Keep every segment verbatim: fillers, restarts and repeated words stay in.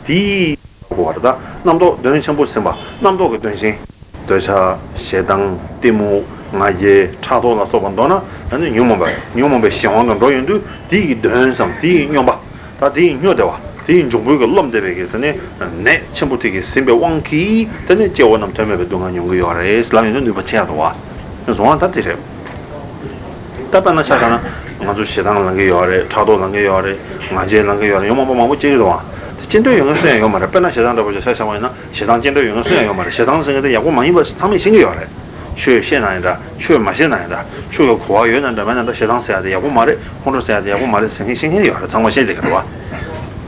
དེའི་གོ་བར་ད་རྣམ་རྟོག་དོན་ཆེན་པོ་ཟིན་པ། རྣམ་རྟོག་གི་དོན་ཆེན། འདོད་ཆགས། ཞེ་སྡང་། གཏི་མུག་ང་རྒྱལ། ཕྲག་དོག་ལ་སོགས་པ་མདོར་ན་ད་ནི་ཉོན་མོངས་པ། ཉོན་མོངས་པའི་གཞན་དབང་དུ་འགྲོ་ཡོང་དུས། དེ་ཡི་དོན་སམ། དེ་ཡི་སྙོམས་པ། ད་དེ་ཡི་སྨྱོ་བདེ་བ། དེ་ཡི་འབྱུང་པོའི་གི་རློམ་བདེ་བའི་གི་དེ་ནི་ནད་ཆེན་པོ་དེ་གིས་ཟིན་པའི་དབང་གིས། དེ་ནི་སྐྱེ་བོ་རྣམས་དོན་མེད་པའི་སྡུག་བསྔལ་མྱོང་གི་ཡོད་རེད་ལབ་ཡོང་དུས་ནུས་པ་ཆེ་ཡ་འདུག་བ། བཟོ་བ་ད་དེ་རེད། ད་དཔེར་ན་ཆ་བཞག་ན། ང་ཚོ་ཞེ་སྡང་ལངས་ཀྱི་ཡོད་རེད། ཕྲག་དོག་ལངས་ཀྱི་ཡོད་རེད། ང་རྒྱལ་ལངས་ཀྱི་ཡོད་རེད། ཉོན་མོངས་པ་མང་པོ་སྐྱེ་གི་འདུག་བ། དེ་སྐྱེ་འདོད་ཡོད་མཁན་སུ་ཡང་ཡོད་མ་རེད། དཔེར་ན་ཞེ་སྡང་འདྲ་པོ་ཞིག་ཆ་བཞག་པ་ཡིན་ན། ཞེ་སྡང་སྐྱེ་འདོད་ཡོད་མཁན་སུ་ཡང་ཡོད་མ་རེད། ཞེ་སྡང་ཟེར་མཁན་དེ་ཡག་པོ་མ་ཡིན་པ་ཚང་མས་ཤེས་ཀྱི་ཡོད་རེད། ཆོས་བཤད་ན་ཡིན་འདྲ། ཆོས་མ་བཤད་ན་ཡིན་འདྲ། ཆོས་ཀྱི་གོ་བ་ཡོད་ན་འདྲ་མེད་ན་འདྲ། ཞེ་སྡང་ཟེར་ཡ་དེ་ཡག་པོ་མ་རེད། ཁོང་ཁྲོ་ཟེར་ཡ་དེ་ཡག་པོ་མ་རེད་ཟེར་མཁན་ཤེས་མཁན་ཡོད་རེད། ཚང་མ་ཤེས་བསྡད་ཀྱི་འདུག་བ།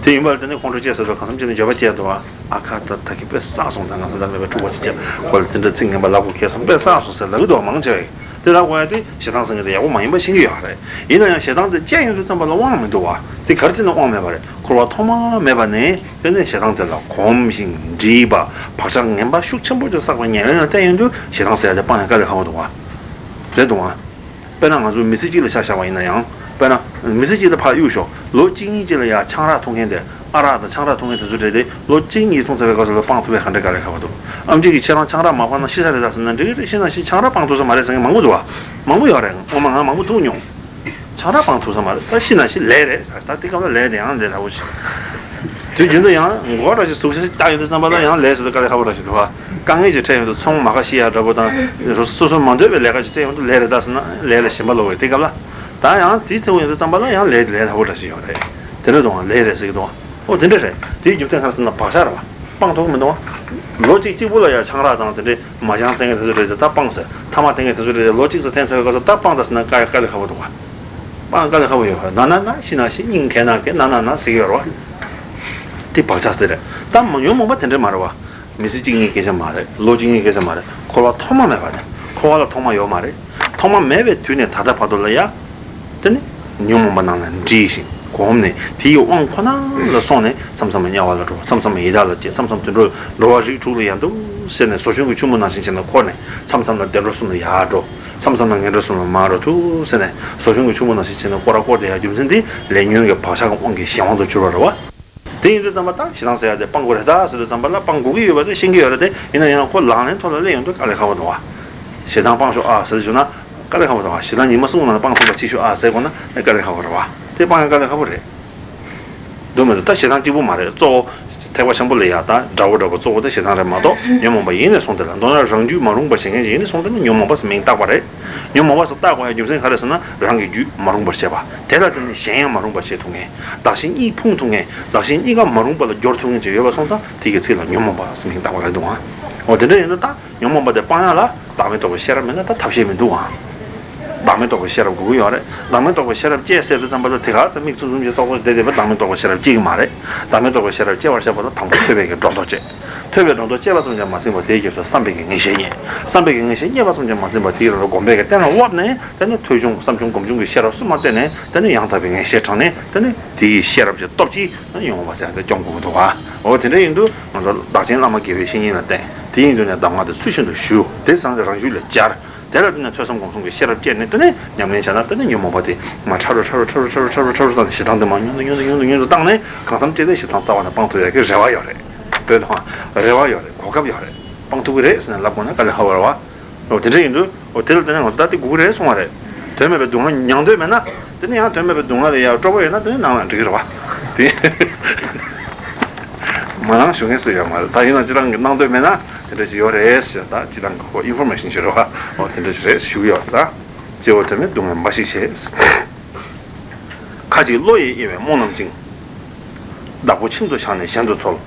དེ་ཡིན་པར་དེ་ནི་ཁོང་ཁྲོ་སྐྱེས་ཟེར་དུས་གང་འཚམ་ཅིག་ནས་འགྱོད་པ་སྐྱེས་འདུག་བ། ཨ་ཁ་ད་ད་གི་དཔེ་བསགས་སོང་། ད་ང་ཚོ་ད་ལས་པའི་འཁྲུག་པ་ཅིག་བྱས། ཁོ་ལ་ཚིག་འདྲ་ཚིག་ངན་པ་ལབ་དགོས་ཁེལ་སོང་། དཔེ་བསགས་སོང་ཟེར་ལབ་ཀྱི་འདུག་བ། མང་ཆེ་བས་དེ་ལབ་དགོས་ཡ་དེ་ཞེ་སྡང་ཟེར་མཁན་དེ་ཡག་པོ་མ་ཡིན་པ་ཤེས་ཀྱི་ཡོད་རེད། ཡིན་ན་ཡང་ཞེ་སྡང་དེ་སྐྱེས་ཡོང་དུས་ཙམ་པ་ལ་དབང་མི་འདུག་བ། དེ་ག་རེ་བྱས་ནས་དབང་མེད་པ་རེད། འཁོར་བ་ཐོག་མ་མེད་པ་ནས་དེ་ནས་ཞེ་སྡང་དེ་ལ་གོམས་ཤིང་འདྲིས་པ། བག་ཆགས་ངན་པ་ཤུགས་ཆེན་པོ་ཅིག་བསགས་པའི་ཉེར་ལེན་ལ་བརྟེན་ཡོང་དུས། ཞེ་སྡང་ཟེར་ཡ་དེ་སྤང་ཡ་དཀའ་ལས་ཁག་པོ་འདུག་བ། རེད་འདུག་བ། དཔེར་ན་ང་ཚོ་མི་ཚེ་གཅིག་ལ་ཆ་བཞག་པ་ཡིན་ན་ཡང་། དཔེར་ན་མི་ཚེ་གཅིག་ལ་ཕར་གཡུག་ཞོག། ལོ་གཅིག་གཉིས་གཅིག་ལ་ཡ་ཆང་རག་འཐུང་མཁན་དེ། ཨ་རག་དང་ཆང་རག་འཐུང་མཁན་དེ་ཚོ་རེད་དེ། ལོ་གཅིག་གཉིས་འཐུང་ཚར་བའི་སྐབས་སུ་ལ་སྤང་ཐུབ་པའི་ག་འདྲ་དཀའ་ལས་ཁག་པོ་འདུག། ཨམ་ཆི་གིས་ཁྱེད་རང་ཆང་རག་མ་སྤངས་ན་ཤི་ས་རེད་ད་ཟེར་ན། འགྲིག་གི་རེད། ཤི་ན་ཤི། ཆང་རག་སྤང་ཐུབ་ས་མ་རེད་ཟེར་མཁན་མང་པོ་འདུག་བ། མང་པོ་ཡོད་རེད། སྔོན་མ་ང་མང་པོ་ཐུག་མྱོང་། ཆང་རག་སྤང་ཐུབ་ས་མ་རེད། ད་ཤི་ན་ཤི། ལས་རེད་ཟེར། ད་དེ་སྐབས་ལ་ལས་དེ་ཡང་ལས་སླ་པོ་ཞིག། དུས་རྒྱུན་དུ་ཡང་མགོ་འདྲ་ཞིག་ཟུག་ཞིག་བཏགས་ཡོང་དུས་ཙམ་པ་ལ་ཡང་ལས་ཟེར་དུས་དཀའ་ལས་ཁག་པོ་འདྲ་ཞིག་འདུག་བ། དཀའ་ངལ་ཞིག་འཕྲད་ཡོང་དུས། ཚོང་མ་ཁ་ཤི་ཡ་འདྲ་པོ་དང་། སོ་སོ་མ་འདོད་པའི་ལས་ཀ་ཞིག་འཕྲད་ཡོང་དུས་ལས་རེད་ད་ཟེར་ན་ལས་ལ་ཞེན་པ་ལོག་པའི་དེ་སྐབས་ལ། ད་ཡང་དེ་ཐུག་ཡོང་དུས་ཙམ་པ་ལ་ཡང་ལས་ལས་སླ་པོ་འདྲ་ཞིག་ཡོད་རེད། དེ་འདྲ་འདུག་བ། ལས་རེད་ཟེར་གྱི་འདུག་བ། ཨོ་དེ་འདྲ་རེད། དེའི་རྒྱུ་མཚན་ག་རེ་ཟེར་ན་བག་ཆགས་རེད་བ། སྤང་ཐུབ་མི་འདུག་བ། ལོ་གཅིག་གཅིག་པུ་ལ་ཡ་ཆང་རག་དང་དེ་འདྲའི་མ་ཅང་འཐེན་མཁན་དེ་ཚོ་རེད་དེ། ད་སྤངས་ཟེར། ཐ་མག་འཐེན་མཁན་དེ་ཚོ་རེད་དེ། ལོ་གཅིག་ཙམ་འཐེན་ཚར་བའི་སྐབས་སུ་ད་སྤངས་ད་ཟེར་ན་དཀའ་དཀའ་ལས་ཁག་པོ་འདུག་བ། སྤང་དཀའ་ལས་ཁག་པོ་ཡོད་བ། ན་ན་ན། ཤི་ན་ཤི། སྙིང་གས་ན་གས། ན་ན་ན་ཟེར་གྱི་ཡོད་རེད་བ། དེ་བག་ཆགས་ཟེར་རེད། ད་མ་ཉོན་མོངས་པ་དེ་འདྲ་མ་རེད་བ། མི་ཚེ་གཅིག་གཉིས་སྐད་ཆ་མ་རེད། ལོ་གཅིག་གཉིས་སྐད་ཆ་མ་རེད། འཁོར་བ་ཐོག་མ་མེད་པ་ནས། འཁོར་བ་ལ་ཐོག་མ་ཡོད་མ་རེད། ཐོག་མ་མེད་པའི་དུས་ནས་ད་ལྟ་བར་དུ་ལ་ཡ། དེ་ནི་ཉོན་མོངས་པ་རྣམས་ལ་འདྲིས་ཤིང་གོམས་ནས། དེའི་དབང་ཁོ་ན་ལ་སོང་ནས། མཚམས་མཚམས་དམྱལ་བ་ལ་འགྲོ། མཚམས་མཚམས་ཡི་དྭགས་ལ་སྐྱེ། མཚམས་མཚམས་དུད་འགྲོ་འགྲོ་བ་རིགས་དྲུག་ལ་ཡང་འདུག་ཟེར་ནས། ཟོ་ཆུན་གྱི་ཆུ་མོ་ནང་བཞིན་བྱས་ནས་འཁོར་ནས། མཚམས་མཚམས་ལ་བདེ་འགྲོ་གསུམ་ལ་ཡར་འགྲོ། མཚམས་མཚམས་ལ་ངན་འགྲོ་གསུམ་ལ་མར་འགྲོ་ཐུག་ཟེར་ནས། ཟོ་ཆུན་གྱི་ཆུ་མོ་ནང་བཞིན་བྱས་ནས་སྐོར་ར་སྐོར་བསྡད་ཡ་རྒྱུ་མཚན་དེ་ལས་ཉོན་གྱི་བག་ཆགས་ཀྱི་དབང་གིས་གཞན་དབང་དུ་གྱུར་པ་རེད་བ། དེ་ཡིན་དུས་ཙམ་པ་ད་ཞེ་སྡང་ཟེར་ཡ་དེ་སྤང་དགོས་རེད་ད་ཟེར་དུས་ཙམ་པ་ལ་སྤང་དགོས་ཀྱི་ཡོད་པ་དེ་ཤེས་ཀྱི་ཡོད་རེད་དེ། ཡིན་ན་ཡང་ཁོ་ལག་ལེན་ཐོག་ལ་སླེབས་ཡོང་དུས་དཀའ་ལས་ཁག་པོ་འདུག་བ། ཞེ་སྡང་སྤང་ཤོག་ཨ་ཟེར་ཞུ་ན་དཀའ་ལས་ཁག་པོ་འདུག་བ། ཞེ་སྡང་ཉི་མ་གསུམ་ནང་ལ་སྤང་ཐུབ་པ་བྱེད་ཤོག་ཨ་ཟེར་དགོས་ན་དཀའ་ལས་ཁག་པོ་རེད་བ། དེ་སྤང་ཡ་དཀའ་ལས་ཁག་པོ་རེད། འདུག་མི་འདུག། ད་ཞེ་སྡང་གཅིག་པུ་མ་རེད། གཙོ་བོ་ཐེག་པ་ཆེན་པོ་ལ་ཡ་ད་དགྲ་བོ་འདྲ་པོ་གཙོ་བོ་དེ་ཞེ་སྡང་རེད་མ་གཏོགས། ཉོན་མོངས་པ་ཡེ་ནས་བཟུང་དེ་ལ། མདོར་ན་རང་རྒྱུད་མ་རུངས་པར་བྱེད་མཁན་ཡེ་ནས་བཟུང་དེ་ནི་ཉོན་མོངས་པ་ཟེར་མིང་བཏགས་པ་རེད། ཉོན་མོངས་པ་ཟེར་བཏགས་དགོས་ཡ་རྒྱུ་མཚན་ག་རེ་ཟེར་ན། རང་གི་རྒྱུད་མ་རུངས་པར་བྱེད་པ། དེ་ལ་བརྟེན་ནས་གཞན་ཡང་མ་རུངས་པར་བྱེད་ཐུབ་མཁན། བདག་གཞན་གཉིས་ཕུང་ཐུབ་མཁན། བདག་གཞན་གཉིས་ཀ་མ་རུངས་པ་ལ་སྦྱོར་ཐུབ་མཁན་ཅིག་ཡོད་པ་སོང་ཙང་། དེ་གི་ཚིག་ལ་ཉོན་མོངས་པ་ཟེར་མིང་བཏགས་པ་རེད་འདུག་ཨང་། འོ་དེ་འདྲ་ཡིན་ན་ད། ཉོན་མོངས་པ་དེ་སྤང་ཡག་ལ་བདག་མེད་རྟོགས་པའི་ཤེས་རབ་མེད་ན་ད་ཐབས་ཤེས་མི་འདུག་ཨང་། བདག་མེད་རྟོགས་པའི་ཤེས་རབ་དགོས་ཀྱི་ཡོད་རེད། བདག་མེད་རྟོགས་པའི་ཤེས་རབ་སྐྱེས་ཟེར་དུས་ཙམ་པ་ལ། དེ་ག་ཚོད་མིག་ཙུམ་ཙུམ་ཞིག་ཙོག་ཙོག་བསྡད་བསྡད་པ་བདག་མེད་རྟོགས་པའི་ཤེས་རབ་སྐྱེ་གི་མ་རེད། བདག་མེད་རྟོགས་པའི་ཤེས་རབ་སྐྱེ་བར་བྱེད་པ་ལ་དང་པོ་ཐོས་པའི་གི་སྒྲོ་འདོགས་བཅད། ཐོས་པའི་སྒྲོ་འདོགས་བཅད་པ་ཙམ་གྱིས་མ་ཟིན་པར་དེའི་རྗེས་སུ་བསམ་པའི་གི་ངེས་ཤེས་རྙེད། བསམ་པའི་གི་ངེས་ཤེས་རྙེད་པ་ཙམ་གྱིས་མ་ཟིན་པར་དེའི་རྗེས་སུ་སྒོམ་པའི་གི་རྟེན་ལ་དབབ་ནས། དེ་ནས་ཐོས་བྱུང་བསམ་བྱུང་སྒོམ་བྱུང་གི་ཤེས་རབ་གསུམ་ལ་བརྟེན་ནས། དེ་ནས་ཡང་དག་པའི་ངེས་ཤེས་དྲངས་ནས། དེ་ནས་དེ་ཡི་ཤེས་རབ་ཀྱི་སྟོབས་ཀྱིས་ཉོན་མོངས་པ་ཟེར་ཡག་དེ་སྐྱོང་དགོས་ཀྱི་འདུག་བ། འོ་དེ་འདྲ་ཡིན་དུས་ང་ཚོ་བདག་ཆེན་བླ་མ་དགེ་བའི་བཤེས་གཉེན་ལ་བསྟེན། དེ་ཡིན་དུས་ནས་གདམས་ངག་དེ་ཚུལ་བཞིན་དུ་ཞུ། དེ་ཚང་གི་རང་རྒྱུད་ལ་སྦྱར། དེ་ལ་བརྟེན་ནས་ཐོས་བསམ་སྒོམ་གསུམ་གྱི་ཤེས་རབ་བསྐྱེད་ནས། དེ་ནས་ཉམས་ལེན་བྱས་ན། དེ་ནས་ཉོན་མོངས་པ་དེ་མར་ཕྲ་རུ་ཕྲ་རུ་ཕྲ་རུ་བཏང་ནས། ཞེ་སྡང་དེ་མར་ཉུང་དུ་ཉུང་དུ་ཉུང་དུ་ཉུང་དུ་བཏང་ནས། གང་འཚམ་ཅིག་དེ་ཞེ་སྡང་རྩ་བ་ནས་སྤང་ཐུབ་ཡག་གི་རེ་བ་ཡོད་རེད། འདོད་དང་རེ་བ་ཡོད་རེད། གོ་སྐབས་ཡོད་རེད། སྤང་ཐུབ་ཀྱི་རེད་ཟེར་ནས་ལབ་དགོས་ན་དཀའ་ལས་ཁག་པོ་རེད་བ། འོ་དེ་འདྲ་ཡིན་དུས། འོ་དེ་ལ་བརྟེན་ནས་ང་ཚོ་ད་དེ་དགོས་ཀྱི་རེད་གསུངས་པ་རེད། དོན་མེད་པའི་སྡུག་བསྔལ་མྱང་འདོད་མེད་ན། དེ་ནས་ཡང་དོན་མེད་པའི་སྡུག་བསྔལ་ལ་ཡ་སྤྲོ་པོ་ཡོད་ན། དེ་ནས་ནང་ལ་འགྲིག་གི་རེད་བ། དེ་མ་ནང་ཞུ་མཁན་སུ་ཡོད་མ་རེད། ད་ཡིན་ན་སྤྱིར་བཏང་གི་ནང་འདོད་མེད་ན་དེ་འདྲ་ཞིག་ཡོད་རེད་ཟེར། ད་སྤྱིར་བཏང་གི་ཁོ་ཨིན་ཕོར་མེ་ཤིན་ཞིག་རེད་བ། འོ་དེ་འདྲ་ཞིག་རེད་ཞུ་གི་ཡོད། ད་སྐྱེ་བོ་དོན་མེད་སྡུག་བསྔལ་འབའ་ཞིག་བྱེད། ཁ་ཅིག་བློ་ཡི་དབྱེ་བས་རྨོངས་རྣམ་བཅིངས། བདག་པོ་ཁྱིམ་དུ་བཞག་ནས་གཞན་དུ་འཚོལ།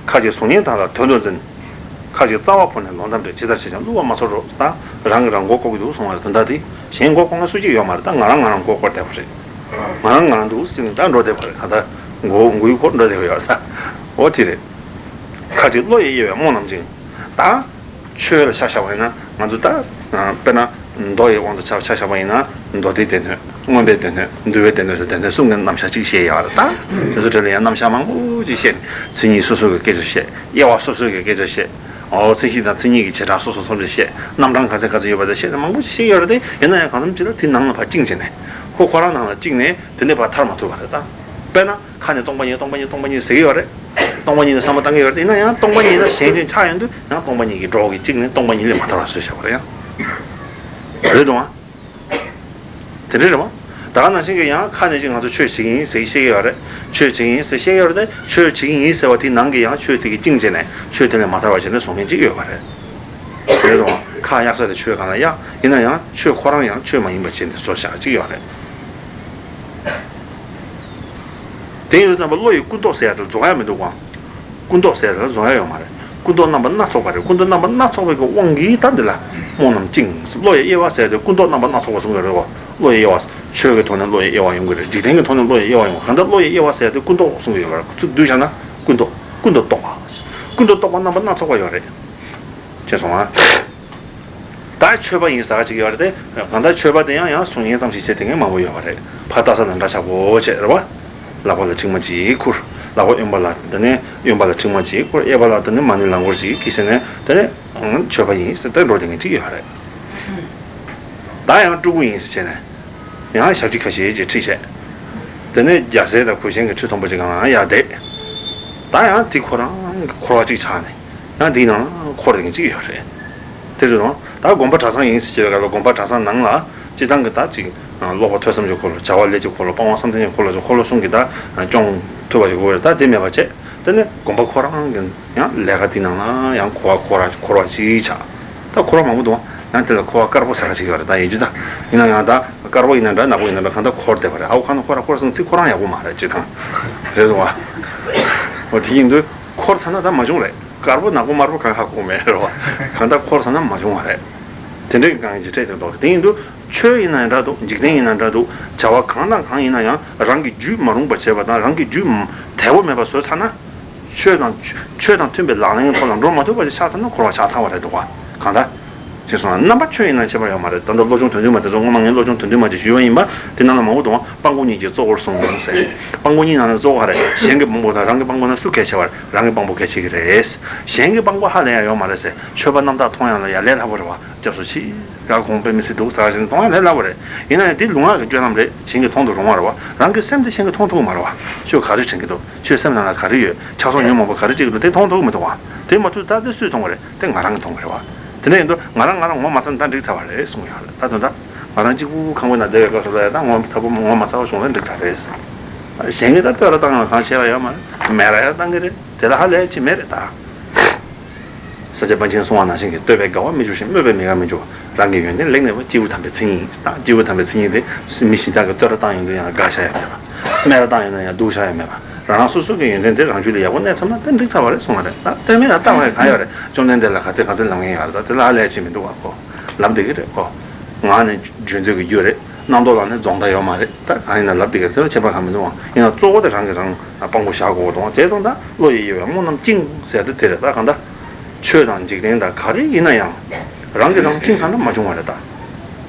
ཁ་ཅིག་གཟུགས་བརྙན་དག་ལ་དོན་དུ་འཛིན། ཁ་ཅིག་རྩ་བ་བོར་ནས་ལོང་གཏམ་འདྲེ། ཇི་ལྟར་བྱས་ཀྱང་བསླུ་བ་མ་འཚོལ་རོགས། ད་རང་གིས་རང་མགོ་སྐོར་གྱི་འདུག་གསུངས་པ་རེད། དོན་དག་དེ་གཞན་མགོ་སྐོར་མཁན་སུ་གཅིག་ཡོད་མ་རེད། ད་ང་རང་ང་རང་མགོ་སྐོར་བསྡད་པ་རེད། ང་རང་ང་རང་འདུག་ཟེར་ནས་ད་འགྲོ་བསྡད་པ་རེད། གང་ལྟར་མགོ་མགོའི་སྐོར་འགྲོ་བསྡད་པ་ཡོད་རེད། ད་འོ་དེ་རེད། ཁ་ཅིག་བློ་ཡི་དབྱེ་བས་རྨོངས་རྣམ་བཅིངས། ད་ཆོས་ལ་ཆ་བཞག་པ་ཡིན་ན། ང་ཚོ་ད་དཔེར་ན་མདོ་ཡི་དབང་དུ་ཆ་ཆ་བཞག་པ་ཡིན་ན། མདོ་སྡེའི་སྡེ་སྣོད། མངོན་པའི་སྡེ་སྣོད། འདུལ་བའི་སྡེ་སྣོད་ཟེར་སྡེ་སྣོད་གསུམ་གྱི་རྣམ་གཞག་གཅིག་བཤད་ཡོད་རེད། ད་དེ་ཚོ་གྲས་ལ་ཡང་རྣམ་གཞག་མང་པོ་ཅིག་བཤད། མཚན་ཉིད་སོ་སོ་གི་སྐད་ཆ་བཤད། དབྱེ་བ་སོ་སོ་གི་སྐད་ཆ་བཤད། འོ་མཚན་གཞི་དང་མཚན་ཉིད་ཀྱི་བྱེ་བྲག་སོ་སོ་སོ་སོ་བཤད། རྣམ་གྲངས་ག་ཚད་ག་ཚད་ཡོད་པ་དེ་བཤད་ནས་མང་པོ་ཞིག་བཤད་ཡོད་རེད་དེ། ཡིན་ན་ཡང་གང་འཚམ་ཅིག་ལ་དེ་ནང་ལ་ཕར་བཅིངས་བྱས་ནས། ཁོ་ཁོ་རང་ནང་ལ་བཅིངས་ནས་དེ་ནས་ཕར་ཐར་མ་ཐུབ་པ་རེད། ད་དཔེར་ན་ཁ་ནས་སྟོང་པ་ཉིད་སྟོང་པ་ཉིད་སྟོང་པ་ཉིད་ཟེར་གྱི་ཡོད་རེད། སྟོང་པ་ཉིད་ལ་བསམ་བློ་བཏང་གི་ཡོད་རེད། ཡིན་ན་ཡང་སྟོང་པ་ཉིད་ལ་གཞན་གཅིག་ཆགས་ཡོང་དུས་ཡང་སྟོང་པ་ཉིད་ཀྱི་གྲོགས་ཀྱི་གཅིག་ནི་སྟོང་པ་ཉིད་ལས་མ་ཐར་བ་བཟོས་བཞག་པ་རེད་ཡང་། རེད་འདུག་ཨ། དེ་འདྲའི་རེད་བ། ད་ག་ནང་བཞིན་གྱི་ཡང་ཁ་ནས་ཅིག་ང་ཚོ་ཆོས་བྱེད་ཀྱི་ཡིན་ཟེར་བཤད་ཀྱི་ཡོད་རེད། ཆོས་བྱེད་ཀྱི་ཡིན་ཟེར་བཤད་ཀྱི་ཡོད་རེད་དེ། ཆོས་བྱེད་ཀྱི་ཡིན་ཟེར་བ་དེའི་ནང་གི་ཡང་ཆོས་དེ་གི་བཅིངས་བྱས་ནས་ཆོས་དེ་ལས་མ་ཐར་བ་བྱས་ནས་བཟོ་མཁན་ཅིག་ཡོད་པ་རེད། རེད་དོ། ཁ་གཡག་ས་དེ་ཆོས་གང་ལ་གཡག་ཡིན་ན་ཡང་ཆོས་ཁོ་རང་ཡང་ཆོས་མ་ཡིན་པ་བྱས་ནས་བཟོ་བཞག་ཅིག་ཡོད་རེད། དེ་ཡིན་དུས་ཙམ་པ་བློ་ཡི་ཀུན་རྟོག་ཟེར་ཡ་དེ་རྫོགས་ཡ་མི་འདུག་ག། ཀུན་རྟོག་ཟེར་ཡ་དེ་རྫོགས་ཡ་ཡོད་མ་རེད། ཀུན་རྟོག་རྣམ་པ་སྣ་ཚོགས་པ་རེད། ཀུན་རྟོག་རྣམ་པ་སྣ་ཚོགས་པའི་གི་དབང་གིས་ད་འདི་ལ་རྨོངས་རྣམས་བཅིངས། བློ་ཡི་དབྱེ་བ་ཟེར་ཡ་དེ་ཀུན་རྟོག་རྣམ་པ་སྣ་ཚོགས་པ་གསུམ་གྱི་རེད་གོ། བློ་ཡི་དབྱེ་བ། ཆོས་ཀྱི་ཐོག་ནས་བློ་ཡི་དབྱེ་བ་ཡོང་གི་རེད། འཇིག་རྟེན་གྱི་ཐོག་ནས་བློ་ཡི་དབྱེ་བ་ཡོང་གི། གང་ལྟར་བློ་ཡི་དབྱེ་བ་ཟེར་ཡ་དེ་ཀུན་རྟོག་གསུམ་གྱི་ཡོད་པ་རེད། ཚུར་བསྡུས་བཞག་ན་ཀུན་རྟོག་ཀུན་རྟོག་རྟོག་པ། ཀུན་རྟོག་རྟོག་པ་རྣམ་པ་སྣ་ཚོགས་པ་ཡོད་རེད། ཅེས་གསུངས་པ། ད་མཆོད་པ་ཡིན་ཟེར་ག་ཅིག་ཡོད་རེད་དེ། གང་ལྟར་མཆོད་པ་དེ་ཡང་ཡང་གཟུགས་བརྙན་ཙམ་ཞིག་བྱས་དེ་ངས་མང་པོ་ཡོད་པ་རེད། ཕར་ལྟ་ས་ལ་འདྲ་ཆགས་པོ་བྱས་རེད་བ། ལག་པ་ལ་མཁྲིག་མ་ཅིག་ཁུར། ལག་པ་གཡོན་པ་ལ་དེ་ནས་གཡོན་པ་ལ་མཁྲིག་མ་ཅིག་ཁུར། གཡས་པ་ལ་དེ་ནས་མ་ཎི་ལག་འཁོར་ཅིག་གིས་ཟེར་ནས་དེ་ནས་མཆོད་པ་ཡིན་ཟེར་དེ་འགྲོ་དེ་ངས་ཅིག་ཡོད་རེད། ད་ཡང་སྤྲུལ་སྐུ་ཡིན་ཟེར་བྱས་ནས། ཡང་ཞབས་ཕྱི་ཁ་ཤས་ཅིག་ཁྲིད་བྱས། དེ་ནས་རྒྱལ་སྲས་དང་གོས་ཆེན་གྱི་ཁྲི་མཐོན་པོ་ཅིག་སྒང་ལ་ཡར་བསྡད། ད་ཡང་དེ་ཁོ་རང་གི་འཁོར་བ་ཅིག་ཆགས་ནས། ཡང་དེའི་ནང་ལ་འཁོར་དེ་ཅིག་ཡོད་རེད། དེ་རེད་དོ། ད་དགོན་པ་གྲྭ་ཚང་ཡིན་ཟེར་གྱི་ཡོད་ག་ལ། དགོན་པ་གྲྭ་ཚང་ནང་ལ་སྤྱིར་བཏང་གི་ད་ཅིག་ཀློག་པ་ཐོས་བསམ་གྱི་འཁོར་ལོ། བྱ་བ་ལས་ཀྱི་འཁོར་ལོ། སྤང་བ་བསམ་གཏན་གྱི་འཁོར་ལོ་ཅིག་འཁོར་ལོ་གསུམ་གྱིས་ད་སྐྱོང་ཐུབ་པ་ཞིག་དགོས་རེད། ད་དེ་མེད་པ་བྱས། དེ་ནས་དགོན་པ་ཁོ་རང་གི་ཡང་ལས་ཀ་དེའི་ནང་ལ་ཡང་འཁོར་བ་འཁོར་བ་འཁོར་བ་ཅིག་ཆགས། ད་འཁོར་བ་མང་པོ་འདུག་ཡང་དེ་ལ་འཁོར་བ་དཀར་པོ་ཟེར་ག་ཅིག་ཡོད་རེད། ད་ཡིན་རྒྱུ་ད། ཡིན་ན་ཡང་ད་དཀར་པོ་ཡིན་ན་འདྲ་ནག་པོ་ཡིན་ན་འདྲ། གང་ལྟར་འཁོར་བསྡད་པ་རེད། ཨའོ་ཁ་ན་འཁོར་ར་འཁོར་སོང་ཚིག་ཁོ་རང་ཡག་པོ་མ་རེད་ཅེས་དང་། རེད་འདུག་བ། འོ་དེ་ཡིན་དུས་འཁོར་ཚར་ན་ད་མ་བྱུང་རེད། དཀར་པོ་ནག་པོ་དམར་པོ་གང་ཧ་གོ་མེད་རེད་བ། གང་ལྟར་འཁོར་ཚར་ན་མ་བྱུང་བ་རེད། དེ་འདྲའི་གང་ཡིན་ཅི་འཕྲད་དེ་འདུག་དེ་ཡིན་དུས་ཆོས་ཡིན་ན་འདྲ་འདུག་འཇིག་རྟེན་ཡིན་ན་འདྲ་འདུག་བྱ་བ་གང་དང་གང་ཡིན་ན་ཡང་རང་གི་རྒྱུད་མ་རུངས་པ་བྱས་པ་དང་རང་གི་རྒྱུད་དལ་པོ་མེད་པ་བཟོས་ཚར་ན། ཆོས་དང་ཆོས་དང་མཐུན་པའི་ལག་ལེན་གྱི་ཐོག་ལ་འགྲོ་མ་ཐུབ་པ་ཞིག་ཆགས་ཚར་ན་འཁོར་བ་ཆགས་ཚར་བ་རེད་འདུག་ག། གང་ལྟར། ཅེས་གསུངས་ན་རྣམ་པ་ཆོས་ཡིན་ན་ཁྱད་པར་ཡོད་མ་རེད། ད་ལྟ་བློ་སྦྱོང་དོན་བསྡུས་མ་དེ་ཚོ་སྔོན་མ་ངས་བློ་སྦྱོང་དོན་བསྡུས་མ་དེ་ཞུས་པ་ཡིན་པ། དེ་ནང་ལ་མང་པོ་འདུག་སྤང་བོ་གཉིས་ཀྱི་གཙོ་བོར་གསུངས་ཟེར། སྤང་བོ་གཉིས་ནང་ལ་གཙོ་བོ་ག་རེ། གཞན་གྱི་དཔང་པོ་དང་རང་གི་དཔང་པོ་ན་སུ་གལ་ཆེ་བ་རེད། རང་གི་དཔང་པོ་གལ་ཆེ་གི་རེད། གཞན་གྱི་དཔང་པོ་ཧ་ལས་ཡ་ཡོད་མ་རེད་ཟེར། ཆོས་པ་རྣམ་དག་མཐོང་ཡ་ལ་ཡ་ལས་སླ་པོ་རེད་བ། སྐྱབས་སུ་མཆི། ཡར་གོང་དཔེ་མི་སྲིད་འདུག་ཟེར་བཞིན་གཏོང་ཡ་ལས་སླ་པོ་རེད། ཡིན་ན་ཡང་དེ་ལུས་ངག་གི་སྤྱོད་ལམ་རེད། གཞན་གྱིས་མཐོང་དུ་རུང་བ་རེད་བ། རང་གི་སེམས་དེ་གཞན་གྱིས་མཐོང་ཐུབ་ཀྱི་མ་རེད་བ། ཆོས་ག་རེ་དྲན་གྱི་འདུག་ཆོས་སེམས་ནང་ལ་ག་རེ་ཡོད། ཆགས་སོགས་ཉོན་མོངས་པ་ག་རེ་སྐྱེ་གི་འདུག་དེ་མཐོང་ཐུབ་ཀྱི་མི་འདུག་བ། དེ་མ་ཐུབ་ད་དེ་སུས་མཐོང་གི་རེད། དེ་ང་རང་གིས་མཐོང་གི་རེད་བ། དེ་འདྲ་ཡིན་དུས་ང་རང་ང་རང་ངོ་མ་ཚ་ན་ད་འགྲིག་ཚར་བ་རེད་གསུངས་ཡོད་རེད། ད་དོན་དག་ང་རང་གཅིག་པུ་ཁང་པའི་ནང་བསྡད་པའི་སྐབས་སུ་ལ་ཡ་ད་ངོ་ཚ་པོ་ངོ་མ་ཚ་བ་བྱུང་ན་འགྲིག་ཚར་རེད། གཞན་གྱིས་ད་བསྟོད་ར་བཏང་ཡང་གང་བྱས་པ་ཡོད་མ་རེད། མེད་ར་ཡ་བཏང་གི་རེད། དེ་ལ་ཧ་ལས་ཅི་མེད་རེད་ད། ས་སྐྱ་པཎ་ཆེན་གསུང་བ་ནང་བཞིན་གྱི་བསྟོད་པས་དགའ་བ་མི་འགྱུར་ཞིང་། སྨོད་པས་མི་དགའ་མི་འགྱུར་བ། རང་གི་ཡོན་ཏན་ལེགས་གནས་པ། སྐྱེས་བུ་དམ་པའི་མཚན་ཉིད་ད། སྐྱེས་བུ་དམ་པའི་མཚན་ཉིད་དེ་མི་གཞན་དག་གིས་བསྟོད་ར་བཏང་ཡོང་དུས་ཡང་དགའ་བྱ་ཡ་མེད་པ། སྨད་ར་བཏང་ཡོང་ན་ཡང་སྡུག་བྱ་ཡ་མེད་པ། རང་རང་སོ་སོ་གི་ཡོན་ཏན་དེ་རང་རྒྱུད་ལ་ཡག་པོ་གནས་ཐུབ་ན་ད་འགྲིག་ཚར་བ་རེད་གསུང་བ་རེད། ད་བསྟོད་སྨད་ལ་ལྟ་བ་ཡ་གང་ཡོད་རེད། བཅོམ་ལྡན་འདས་ལ་ག་ཚད་ག་ཚད་ལབ་མཁན་ཡོད་རེད། ད་དེ་ལ་ཧ་ལས་ཅི་མི་འདུག་བ། ཁོ་ལབ་བསྡད་ཀྱི་རེད། ཁོ་ངག་ནས་བརྗོད་འདོད་ཀྱི་རྒྱུ་རེད། རྣམ་རྟོག་ལ་ནི་རྫོགས་མཐའ་ཡོད་མ་རེད། ད་གང་ཡིན་ན་ལབ་བསྡད་ཀྱི་རེད། དེ་ལ་ཁྱད་པར་གང་མི་འདུག་བ། ཡིན་ན་གཙོ་བོ་དེ་རང་གིས་རང་དཔང་པོ་བཞག་དགོས་འདུག་བ། བྱས་ཙང་ད་བློ་ཡི་དབྱེ་བས་རྨོངས་རྣམས་བཅིངས་ཟེར་དེ་དེ་རེད། ད་གང་ལྟར། ཆོས་དང་འཇིག་རྟེན་དང་ག་རེ་ཡིན་ན་ཡང་། རང་གིས་རང་བཅིངས་ཚར་ན་མ་བྱུང་བ་རེད་ད།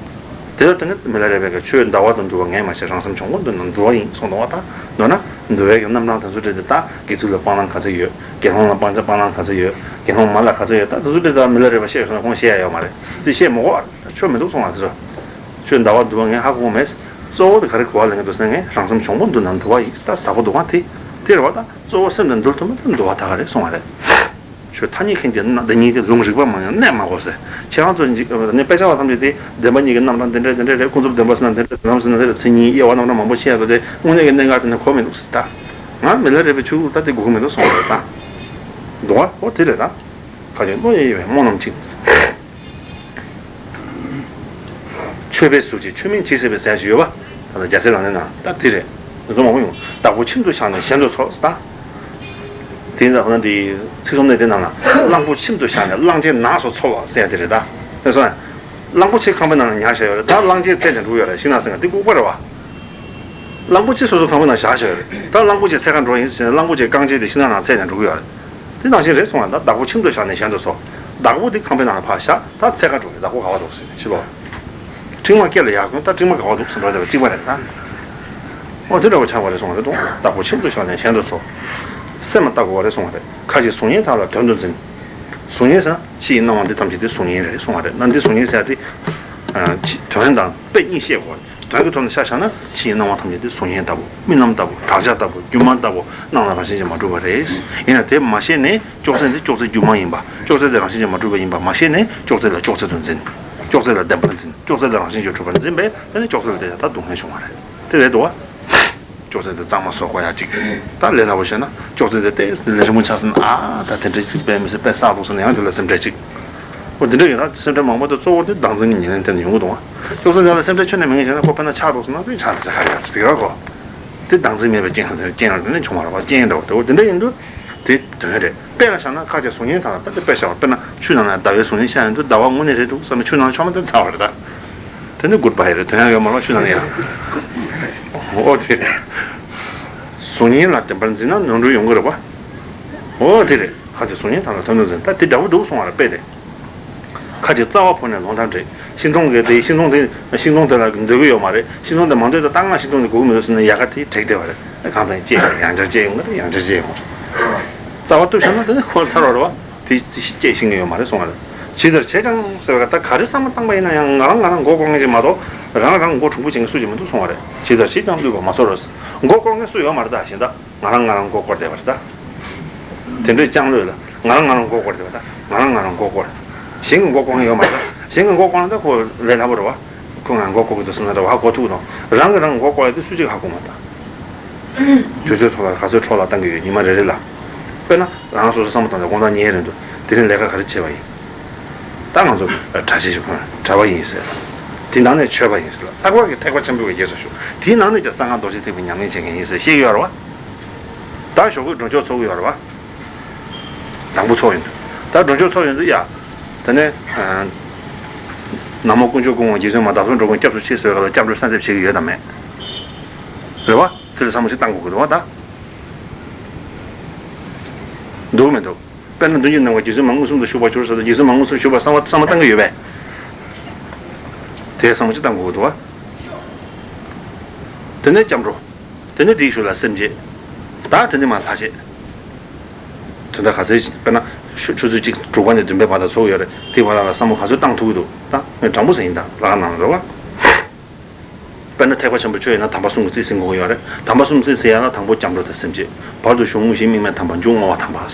དེ་ལ་དེ་ནི་མི་ལ་རས་པའི་གི་ཆོས་འདའ་བ་དང་འདུལ་བ་ངས་མ་བྱས། རང་སེམས་བྱུང་པོ་འདུལ་ན་འདུལ་བ་ཡིན་གསུངས་འདུག་བ། ད་མདོར་ན་འདུལ་བའི་གི་རྣམ་གྲངས་དེ་ཚོ་རེད་དེ། ད་དགེ་ཚུལ་ལ་སྤང་བླང་ག་ཚོད་ཡོད། དགེ་སློང་ལ་སྤང་བྱ་སྤང་བླང་ག་ཚོད་ཡོད། དགེ་སློང་མ་ལ་ག་ཚོད་ཡོད། ད་དེ་ཚོ་རེད། ད་མི་ལ་རས་པ་བཤད་སོང་ན་ཁོང་བཤད་ཡ་ཡོད་མ་རེད། དེ་བཤད་མི་དགོས་པ་རེད། ད་ཆོས་མི་འདུག་གསུངས་བ། དེ་ཚོ་ཆོས་འདའ་བ་འདུལ་བ་ངས་ཧ་གོ་མེད། གཙོ་བོ་དེ་ག་རེ་གོ་བ་ལེན་གི་འདུག་ཟེར་ན། ངས་རང་སེམས་བྱུང་པོ་འདུལ་ན་འདུལ་བ་ཡིན། ད་ཟབ་པོ་འདུག་ག། དེ་དེ་རེད་བ། ད་གཙོ་བོ་སེམས་དེ་འདུལ་ཐུབ་ན་ད་འདུལ་བ་ད་ག་རེ་གསུངས་བ་རེད། ཆོས་ཐ་སྙད་མཁན་གྱི་རྣམ་འདི་ཉིད་དེ་ལུང་རིགས་པ་མང་ཡང་གནས་མ་དགོས་ཟེར། ཁྱེད་རང་ཚོ་འཇིག་ནི་དཔེ་ཆ་བ་ཐམས་ཅད་དེ་བདེན་པ་གཉིས་ཀྱི་རྣམ་གྲངས་འདི་འདྲ་འདི་འདྲ་རེད། ཀུན་རྫོབ་བདེན་པ་ཟེར་ན་འདི་འདྲ། བདེན་པ་ཟེར་ན་འདི་འདྲ། མཚན་ཉིད་དབྱེ་བ་རྣམ་གྲངས་མང་པོ་བཤད་ཡ་དེ་དངོས་གནས་ཀྱི་གནད་འགག་དེ་ནི་གོ་མི་འདུག་ཟེར། ད་ང་མི་ལ་རས་པའི་ཆོས་ལུགས་ད་དེ་དགོས་ཀྱི་མི་འདུག་གསུངས་པ་རེད། ད་འདུལ་བ་འོ་དེ་རེད། ད་ག་ཅིག་བློ་ཡི་དབྱེ་བས་རྨོངས་རྣམས་བཅིངས། མཆོད་པའི་གཟུགས་ཅན་མཆོད་མིན་བྱེད་ཟེར་བའི་ཟེར་ཞིག་ཡོད་པ། ད་ལྟ་རྒྱལ་སྲས་ལག་ལེན་ནང་ད་དེ་རེད། འདི་ཚོ་མང་པོ་ཡོང་། བདག་པོ་ཁྱིམ་དུ་བཞག་ནས་གཞན་དུ་འཚོ་ཟེར། ད་དེ་ཡིན་ཙང་ཁོ་ན་འདི་ཚིག་གསུམ་གནད་དོན་ནང་ལ་གླང་པོ་ཁྱིམ་དུ་བཞག་ནས་གླང་ཆེན་ནགས་སུ་འཚོ་བ་ཟེར་ཡ་དེ་རེད། ད་དེ་སོང་ཡ། གླང་པོ་ཆེ་ཁང་པའི་ནང་ལ་ཉར་བཞག་ཡོད་རེད། ད་གླང་ཆེན་འཚོལ་ནས་འགྲོ་གི་ཡོད་རེད། ཤིང་ནགས་ཟེར་ག་འདི་ལྐུགས་པ་རེད་བ། གླང་པོ་ཆེ་སོ་སོ་ཁང་པའི་ནང་བཞག་བཞག་ཡོད་རེད། ད་གླང་པོ་ཆེ་འཚོལ་ག་འགྲོ་ཡིན་ཟེར་ནས་གླང་པོ་ཆེ་རྐང་རྗེས་དེ་ཤིང་ནགས་ནང་འཚོལ་ནས་འགྲོ་གི་ཡོད་རེད། དེ་ནང་བཞིན་རེད་གསུངས་པ། ད་བདག་པོ་ཁྱིམ་དུ་བཞག་ནས་གཞན་དུ་འཚོ། བདག་པོ་དེ་ཁང་པའི་ནང་ལ་ཕར་བཞག་ད་འཚོལ་ག་འགྲོ་རེད། བདག་པོ་ག་བ་འདུག་ཟེར་ནས་ཕྱི་ལོགས། ཁྲིག་མ་སྐེ་ལ་ཡར་གོན། ད་ཁྲིག་མ་ག་བ་འདུག་ཟེར་འགྲོ་བསྡད་པ་གཅིག་པ་རེད། ད་འོ་དེ་འདྲ་བོ་ཆགས་པ་རེད་གསུངས་པ་རེད་དོ། བདག་པོ་ཁྱིམ་དུ་བཞག་ནས་གཞན་དུ་འཚོ། སེམས་ལ་ལྟ་དགོས་པ་རེད་གསུངས་པ་རེད། ཁ་ཅིག་གཟུགས་བརྙན་དག་ལ་དོན་དུ་འཛིན། གཟུགས་བརྙན་ཟེར་ན་ཕྱི་ཡི་སྣང་བ་འདི་ཐམས་ཅད་དེ་གཟུགས་བརྙན་རེད་གསུངས་པ་རེད། ན་འདི་གཟུགས་བརྙན་ཟེར་ཡ་དེ། ཨ་ཕྱི་དོན་དང་དཔེ་གཉིས་བཤད་དགོས་པ་རེད། ངག་གི་ཐོག་ནས་ཆ་བཞག་ན་ཕྱིའི་སྣང་བ་ཐམས་ཅད་དེ་གཟུགས་བརྙན་ལྟ་བུ། རྨི་ལམ་ལྟ་བུ། བྲག་ཆ་ལྟ་བུ། སྒྱུ་མ་ལྟ་བུ། སྣང་ལ་རང་བཞིན་གྱིས་མ་གྲུབ་པ་རེད། ཡིན་ན་དེ་མ་ཤེས་ནས་ཅོག་ཙེ་འདི་ཅོག་ཙེ་སྒྱུ་མ་ཡིན་པ། ཅོག་ཙེ་འདི་རང་བཞིན་གྱིས་མ་གྲུབ་པ་ཡིན་པ་མ་ཤེས་ནས་ཅོག་ཙེ་ལ་ཅོག་ཙེ་དུ་འཛིན། ཅོག་ཙེ་ལ་བདེན་པར་འཛིན། ཅོག་ཙེ་ལ་རང་བཞིན་གྱིས་གྲུབ་པར་འཛིན་པས་དེ་ནི་ཅོག་ཙེ་ལ་དེ་ཡང་ད་སྡུག་བསྔལ་བྱུང་བ་རེད། དེ་རེད་འདུག་བ། ཅོག་ཙེ་དེ་གཙང་མ་བཟོ་དགོས་ཡ་གཅིག་ད་ལས་སླ་པོ་བཤད་ན་ཅོག་ཙེ་དེ་ཏོག་ཙམ་ལས་རིང་པོ་ཆགས་སོང་ན། ཨ་ད་དེ་འདྲ་ཅིག་དཔེ་མི་སྲིད་དཔེ་བསགས་འདུག་ཟེར་ན་ཡང་དེ་ལ་སེམས་ཁྲལ་གཅིག་འོ་དེ་འདྲ་ཡིན་ན་སེམས་ཁྲལ་མང་པོ་དེ་གཙོ་བོ་དེ་བདག་འཛིན་གྱི་ཉེར་ལེན་དེ་ནས་ཡོང་གི་འདུག་བ། ཅོག་ཙེ་དེ་ལ་སེམས་ཁྲལ་ཁྱོན་ནས་མེད་མཁན་བྱས་ན་ཁོ་དཔེར་ན་ཆགས་འདུག་ཟེར་ན་དེ་ཆགས་ལ་ཆགས་ཁ་ཡོད་ཟེར་གི་ར་གོ། དེ་བདག་འཛིན་མེད་པའི་རྐྱེན་རྐྱེན་ལ་དེ་ནས་བྱུང་བ་རེད་བ། རྐྱེན་འདྲ་བོ་དེ་འོ་དེ་འདྲ་ཡིན་དུས་དེ་དོན་རེད། དཔེ་ལ་བཞག་ན་ཁ་ཅིག་གཟུགས་བརྙན་དག་ལ་ད་དེ་དཔེ་བཞག་པ་དཔེར་ན་ཆུ་ནང་ན་ཟླ་བའི་གཟུགས་བརྙན་ཤར་ཡོང་དུས་ཟླ་བ་དངོས་གནས་རེད་འདུག་བསམ་ནས་ཆུ་ནང་མཆོངས་ན་དེ་ཚར་བ་རེད་ད། དེ་ནི་གུཌ་བྷའི་རེད། དོན་ཡང་ཡོད་མ་རེད་བ། ཆུ་ནང་ཡང་། འོ་དེ། གཟུགས་བརྙན་ལ་བདེན་པར་འཛིན་ན་ནོར་འཁྲུལ་ཡོང་གི་རེད་བ། འོ་དེ་རེད། ཁ་ཅིག་གཟུགས་བརྙན་དག་ལ་དོན་དུ་འཛིན་ད་དེ་འདྲ་བོ་འདུག་གསུང་བ་རེད་དཔེ་དེ། ཁ་ཅིག་རྩ་བ་ཕུག་ནས་ལོང་ཐག་བྲེད། ཤིང་སྡོང་གི་དེ་ཤིང་སྡོང་དེ་ཤིང་སྡོང་དེ་ལ་འདོད་ཀྱི་ཡོད་མ་རེད། ཤིང་སྡོང་དེ་མ་འདོད་ད་ད་ང་ཤིང་སྡོང་དེ་དགོས་ཀྱི་མི་འདུག་ཟེར་ནས་ཡལ་ག་དེ་བྲེགས་བསྡད་པ་རེད། གང་ལྟར་སྐྱེས་ཡང་བསྐྱར་སྐྱེས་ཡོང་གི་རེད། ཡང་བསྐྱར་སྐྱེས་ཡོང་གི་རེད། རྩ་བ་གཏུབ་བཞག་ན་དེ་ནི་ཁོ་ཚར་བ་རེད་བ། དེ་སྐྱེས་ཤིང་གི་ཡོད་མ་རེད་གསུང་བ་རེད། ཇི་ལྟར་བྱས་ཀྱང་ཟེར་བ་ད་ག་རེ་བསམ་བློ་བཏང་པ་ཡིན་ན་ཡང་ང་རང་ང་རང་མགོ་སྐོར་མཁན་ཅིག་མ་གཏོགས་རང་རང་མགོ་གྲུང་པོ་བྱེད་མཁན་སུ་ཅིག་མི་འདུག་གསུང་བ་རེད། ཇི་ལྟར་བྱས་ཀྱང་བསླུས་པ་མ་ཚོར་རོ། མགོ་སྐོར་མཁན་སུ་ཡོད་མ་རེད་ད་གཞན་དག་ང་རང་ང་རང་མགོ་སྐོར་བསྡད་པ་རེད་ད། དེ་འདྲའི་ལྕང་ལོས་ལ་ང་རང་ང་རང་མགོ་སྐོར་བསྡད་པ་ད་ང་རང་ང་རང་མགོ་སྐོར། གཞན་གྱི་མགོ་སྐོར་མཁན་ཡོད་མ་རེད་ད། གཞན་གྱི་མགོ་སྐོར་ན་ད་ཁོ་ལས་སླ་པོ་རེད་བ། ཁོ་ང་མགོ་སྐོར་གྱི་འདུག་བསམ་ན་ད་ཧ་གོ་ཐུབ་ཀྱི་འདུག་རང་གིས་རང་མགོ་སྐོར་ཡ་དེ་སུ་གཅིག་ཧ་གོ་མ་ཐུབ། དུས་ཚོད་ཐོག་ལ་ག་ཚོད་འཕྲོ་བརླག་བཏང་གི་ཡོད་ཉི་མ་རེ་རེ་ལ། དཔེར་ན་རང་སོ་སོ་བསམ་བློ་བཏང་ནས་དགོང་དག་ཉལ་རན་དུས་དེ་རིང་ལས་ཀ་ག་རེ་བྱས་པ་ཡིན། ད་ང་ཚོ་གྲྭ་ཆས་ཤིག་གོན་གྲྭ་པ་ཡིན་ཟེར། དེ་ནང་ནས་ཆོས་པ་ཡིན་ཟེར་ལ་ལྷག་པར་གྱི་ཐེག་པ་ཆེན་པོའི་རྗེས་སུ་ཞུགས། དེའི་ནང་ནས་ཀྱང་གསང་སྔགས་རྡོ་རྗེ་ཐེག་པའི་ཉམས་ལེན་བྱེད་མཁན་ཡིན་ཟེར་བཤད་ཀྱི་ཡོད་རེད་བ། ད་ཞོགས་ཀས་སྒྲུབ་མཆོད་ཚོགས་ཀྱི་ཡོད་རེད་བ། དང་པོ་ཚོགས་ཡོང་དུས། ད་སྒྲུབ་མཆོད་ཚོགས་ཡོང་དུས་ཡ། དེ་ནས། ན་མོ་དཀོན་མཆོག་སྐུ་དབང་རྗེ་བཙུན་མ་བདག་སོགས་འགྲོ་ཀུན་སྐྱབས་སུ་མཆི་ཟེར་བ་ལ་སྐྱབས་འགྲོའི་གསལ་འདེབས་བྱེད་ཀྱི་ཡོད་དམ་མེད། རེད་བ། དེ་ལ་བསམ་བློ་ཞིག་བཏང་དགོས་ཀྱི་འདུག་བ་ད། འདུག་མི་འདུག་དཔེར་ན་མདུན་གྱི་ནམ་མཁའ་རྗེ་བཙུན་མ་མངོན་སུམ་དུ་བཞུགས་པར་གྱུར་ཟེར་དུས་རྗེ་བཙུན་མ་མངོན་སུམ་བཞུགས་པར་བསམ་བློ་བསམ་བློ་བཏང་གི་ཡོད་པས། དེ་བསམ་བློ་ཞིག་བཏང་དགོས་ཀྱི་འདུག་བ། དེ་ནས་སྐྱབས་འགྲོ། དེ་ནས་དེའི་ཤུལ་ལ་སེམས་བསྐྱེད། ད་དེ་ནས་མར་ལྷག་བྱེད། དོན་དག་ག་ཚོད་ཅིག་དཔེར་ན་ཆུ་ཆུ་ཚོད་གཅིག་དྲུག་པ་ནས་བདུན་པའི་བར་དུ་ཚོགས་ཡོད་རེད། དེའི་བར་ལ་བསམ་བློ་ག་ཚོད་བཏང་ཐུབ་ཀྱི་འདུག་ད་ངས་དྲང་པོ་ཟེར་ཡིན་ད་ལག་ནང་ལ་རེད་བ། དཔེར་ན་ཐེག་པ་ཆེན་པོ་ཆོས་ཡིན་ན་དམ་པ་གསུམ་གྱིས་རྩིས་ཟིན་དགོས་ཀྱི་ཡོད་རེད། དམ་པ་གསུམ་རྩིས་ཟིན་ཡ་ལ་དང་པོ་སྐྱབས་འགྲོ་དང་སེམས་བསྐྱེད། བར་དུ་གཞུང་དངོས་གཞིའི་དམིགས་མེད་དམ་པ། མཇུག་བསྔོ་བ་དམ་པ།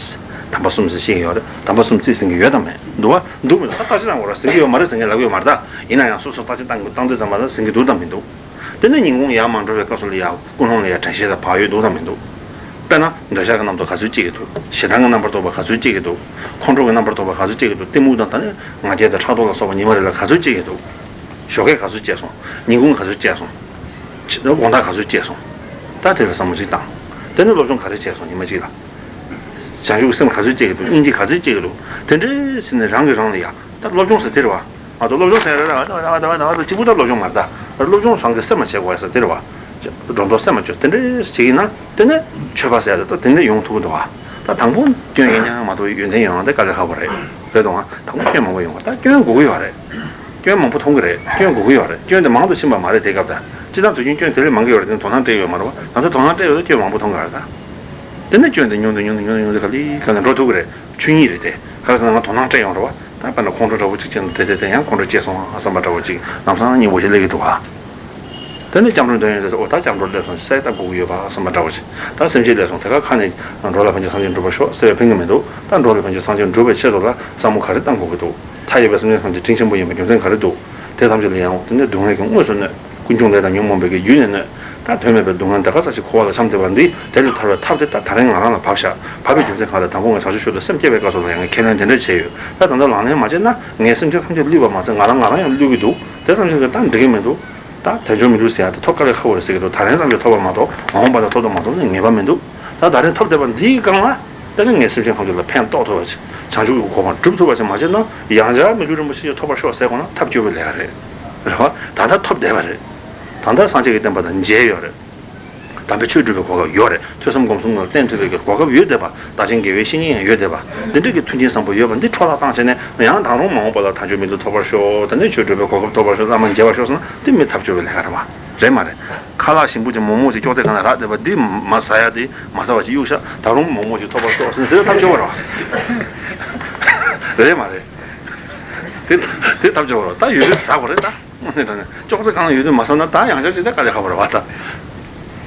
དམ་པ་གསུམ་ཟེར་བཤད་ཀྱི་ཡོད་རེད། དམ་པ་གསུམ་རྩིས་ཟིན་གྱི་ཡོད་དམ་མེད་འདུག་བ། འདུག་མི་འདུག་ད་བརྟག་དཔྱད་བཏང་དགོས་རེད། ཟིན་གྱི་ཡོད་མ་རེད་ཟེར་མཁན་ལབ་ཀྱི་ཡོད་མ་རེད་ད། ཡིན་ན་ཡང་སོ་སོ་བརྟག་དཔྱད་བཏང་དགོས་བཏང་དུས་ཙམ་པ་ལ་ཟིན་གྱི་འདུག་དམ་མི་འདུག་དེ་ནས་ཉིན་གུང་ཡར་མར་འགྲོ་བའི་སྐབས་སུ་ལ་ཡང་ཀུན་སློང་ལ་ཡང་དྲན་ཤེས་དང་བག་ཡོད་འདུག་དམ་མི་འདུག་དཔེར་ན་འདོད་ཆགས་ཀྱི་རྣམ་རྟོག་ག་ཚོད་སྐྱེ་གི་འདུག་ཞེ་སྡང་གི་རྣམ་པར་རྟོག་པ་ག་ཚོད་སྐྱེ་གི་འདུག་ཁོང་ཁྲོ་གི་རྣམ་པར་རྟོག་པ་ག་ཚོད་སྐྱེ་གི་འདུག་གཏི་མུག་དང་ད་ནི་ང་རྒྱལ་དང་ཕྲག་དོག་ལ་སོགས་པ་ཉི་མ་རེ་ལ་ག་ཚོད་སྐྱེ་གི་འདུག་ཞོགས་ཀས་ག་ཚོད་སྐྱེས་སོང་། ཉིན་གུང་ག་ཚོད་སྐྱེས་སོང་། ཕྱི་དགོང་དག་ག་ཚོད་སྐྱེས་སོང་། ད་དེ་ལ་བསམ་བློ་ཅིག་བཏང་། དེ་ནི་སློབ་སྦྱོང་ག་རེ་བྱས་སོང་ཉི་མ་གཅིག་ལ། བྱང་ཆུབ་ཀྱི་སེམས་ག་ཚོད་སྐྱེ་གི་འདུག་སྙིང་རྗེ་ག་ཚོད་སྐྱེ་གི་འདུག་དེ་འདྲའི་ཕྱིར་ནས་རང་གིས་རང་ལ་ཡ། ད་སློབ་སྦྱོང་ཟེར་དེ་རེད་བ། ང་ཚོ་སློབ་སྦྱོང་ཟེར་རེད་ར་ད་ད་ད་ད་གཅིག་པུ་ད་སློབ་སྦྱོང་མ་རེད་ད། སློབ་སྦྱོང་སང་གི་སེམས་ལ་བྱེད་དགོས་ཟེར་དེ་རེད་བ། སྒྲོ་འདོགས་སེམས་ལ་བཅོས་དེ་འདྲའི་ཞིག་ཡིན་ན་དེ་ནས་ཆོས་པ་ཟེར་ཡ་ད་དེ་འདྲ་ཡོང་ཐུབ་ཀྱི་འདུག་བ། ད་དང་པོ་སྐྱོན་ཡིན་ཡང་མ་གཏོགས་ཡོན་ཏན་ཡོང་ཡང་དེ་དཀའ་ལས་ཁག་པོ་རེད། རེད་དོ། དང་པོ་སྐྱོན་མང་པོ་ཡོང་བ་ད་སྐྱོན་དགོས་ཀྱི་ཡོད་རེད། སྐྱོན་མང་པོ་མཐོང་གི་རེད། སྐྱོན་དགོས་ཀྱི་ཡོད་རེད། སྐྱོན་དེ་མང་དུ་ཕྱིན་པ་མ་རེད་དེ་སྐབས་ད། སྤྱིར་བཏང་དུས་རྒྱུན་སྐྱོན་དེ་ལས་མང་གི་ཡོད་རེད་དེ་དོ་སྣང་སྤྲད་ཡོད་མ་རེད་བ། ང་ཚོ་དོ་སྣང་སྤྲད་ཡོད་ད་སྐྱོན་མང་པོ་མཐོང་གི་རེད་ད། དེ་ནས་སྐྱོན་དེ་ཉུང་དུ་ཉུང་དུ་ཉུང་དུ་ཉུང་དུ་ག་ལེ་ག་ལེ་འགྲོ་ཐུབ་ཀྱི་རེད། ཆོས་ཉིད་རེད་དེ། ག་རེ་ཟེར་ན་ང་དོ་སྣང་སྤྲད་ཡོང་རེད་བ། ད་དཔེར་ན་ཁོང་ཁྲོ་འདྲ་བོ་གཅིག་སྐྱེས་ན་དེ་དེ་དེ་ཡང་ཁོང་ཁྲོ་སྐྱེས་སོང་ཨ་བསམ་པ་འདྲ་བོ་གཅིག་ལམ་སང་སྙིང་རྗེ་སླེབས་ཀྱི་འདུག་བ། དེ་ནས་སྐྱབས་འགྲོ་འདོན་ཡོང་དུས་ཨོ་ད་སྐྱབས་འགྲོ་སླེབས་སོང་ཟེར་ད་སྒུག་གི་ཡོད་པ་བསམ་པ་འདྲ་བོ་ཞིག་ད་སེམས་ཅན་སླེབས་སོང་དེ་ག་ཁ་ནས་འགྲོ་ལ་ཕན་ཕྱིར་སངས་རྒྱས་འགྲུབ་པར་ཤོག་ཟེར་བས་ཕན་གྱི་མི་འདུག་ད་འགྲོ་ལ་ཕན་ཕྱིར་སངས་རྒྱས་འགྲུབ་པའི་ཆེད་དུ་ལ་བསམ་བློ་ག་རེ་བཏང་དགོས་ཀྱི་འདུག་མཐའ་ཡས་པའི་སེམས་ཅན་ཐམས་ཅད་དྲིན་ཆེན་པོ་ཡིན་པའི་རྒྱུ་མཚན་ག་རེ་འདུག་དེ་ཐམས་ཅད་ལ་ཡང་དེ་ནས་སྡུག་བསྔལ་གྱི་དངོས་སུ་གནོད། ཀུན་འབྱུང་ལས་དང་ཉོན་མོངས་པའི་གི་རྒྱུ་ནས་གནོད། ད་དོན་མེད་པའི་སྡུག་བསྔལ་འདི་ག་ཙམ་ཞིག་འཁོར་བ་ལ་འཁྱམས་བསྡད་པ་འདི་དེ་ལས་ཐར་བའི་ཐབས་དེ་ད་ད་རིང་ང་རང་ལ་བབས་ཤག་བབས་པའི་རྒྱུ་མཚན་གང་ལ་དང་པོ་ང་བྱང་ཆུབ་མཆོག་ཏུ་སེམས་བསྐྱེད་པའི་སྐབས་སུ་ལ་ཡང་ཁས་ལེན་དེ་འདྲ་བྱས་ཡོད། ད་ད་ལྟ་ལག་ལེན་མ་བྱས་ན་ངས་སེམས་ཅན་ཐམས་ཅད་བསླུས་པ་མ་ཟད་ང་རང་ང་རང་ཡང་བསླུ་གི་འདུག་དེ་ཙམ་ཞིག་གིས་ད་འགྲིག་གི་མི་འདུག་ད་དལ་འབྱོར་མི་འདུག་ཟེར་ཡ་དེ་ཐོབ་དཀའ་ལས་ཁག་པོ་རེད་ཟེར་གི་འདུག་ད་རིང་ཙམ་གྱིས་ཐོབ་པ་མ་གཏོགས་མ་འོངས་པ་ལ་ཐོབ་དང་མ་ཐོབ་ནི་ངེས་པ་མི་འདུག་ད་ད་རིང་ཐོབ་བསྡད་པ་འདིའི་སྒང་ལ་དེ་ནི་ངས་སེམས་ཅན་ཐམས་ཅད་ལ་ཕན་ཐོགས་ཐུབ་པ་ཅིག་བྱང་ཆུབ་ཀྱི་གོ་འཕང་སྒྲུབ་ཐུབ་པ་ཅིག་མ་བྱས་ན་ཡང་བསྐྱར་མི་ལུས་རིན་པོ་ཆེ་ཞིག་ཐོབ་པར་ཤོག་ཟེར་དགོས་ན་ཐབས་སྐྱོ་བའི་ལས་ཀ་རེད། རེད་བ། ད་ལྟ་ཐོབ་བསྡད་པ་རེད། ད་ལྟ་སངས་རྒྱས་ཀྱི་བསྟན་པ་དང་མཇལ་ཡོད་རེད། དམ་པའི་ཆོས་སྒྲུབ་པའི་གོ་སྐབས་ཡོད་རེད། ཐོས་བསམ་སྒོམ་གསུམ་ལ་བརྟེན་ཐུབ་པའི་གོ་སྐབས་ཡོད་བསྡད་པ། བདག་ཆེན་དགེ་བའི་བཤེས་གཉེན་ཡང་ཡོད་བསྡད་པ། འདི་འདྲ་གི་མཐུན་རྐྱེན་བཟང་པོ་ཡོད་པ་འདི་འཕྲོ་བརླག་བཏང་བྱས་ནས་ཡང་ད་རུང་མ་འོངས་པ་ལ་དལ་འབྱོར་མི་ལུས་ཐོབ་པར་ཤོག་ད་ནི་ཆོས་སྒྲུབ་པའི་གོ་སྐབས་ཐོབ་པར་ཤོག་བླ་མ་མཇལ་བར་ཤོག་ཟེར་ན་འདི་མི་ཐབས་སྐྱོ་བའི་ལས་ཀ་རེད་བ། རེད་མ་རེད། ཁ་ལག་ཞིམ་པོ་ཅིག་མོག་མོག་ཅིག་ཅོག་ཙེ་སྒང་ལ་རག་བསྡད་པ་འདི་མ་ཟ་ཡ་དེ་མ་ཟ་བ་ཅིག་གཡུག་ཤག་ད་རུང་མོག་མོག་ཅིག་ཐོབ་པར་ཤོག་ཟེར་ན་དེ་ཐབས་སྐྱོ་བ་རེད་བ། རེད་མ་རེད། དེ་དེ་ཐབས་སྐྱོ་བ་རེད། ད་ཡོད་དུས་ཟ་དགོས་རེད་ད། དངོས་གནས་དྲང་གནས་ཅོག་ཙེ་གང་ཡོད་དུས་མ་བསམ་ན་ད་ཡང་བསྐྱར་ཅིག་ད་དཀའ་ལས་ཁག་པོ་རེད་བ་ད།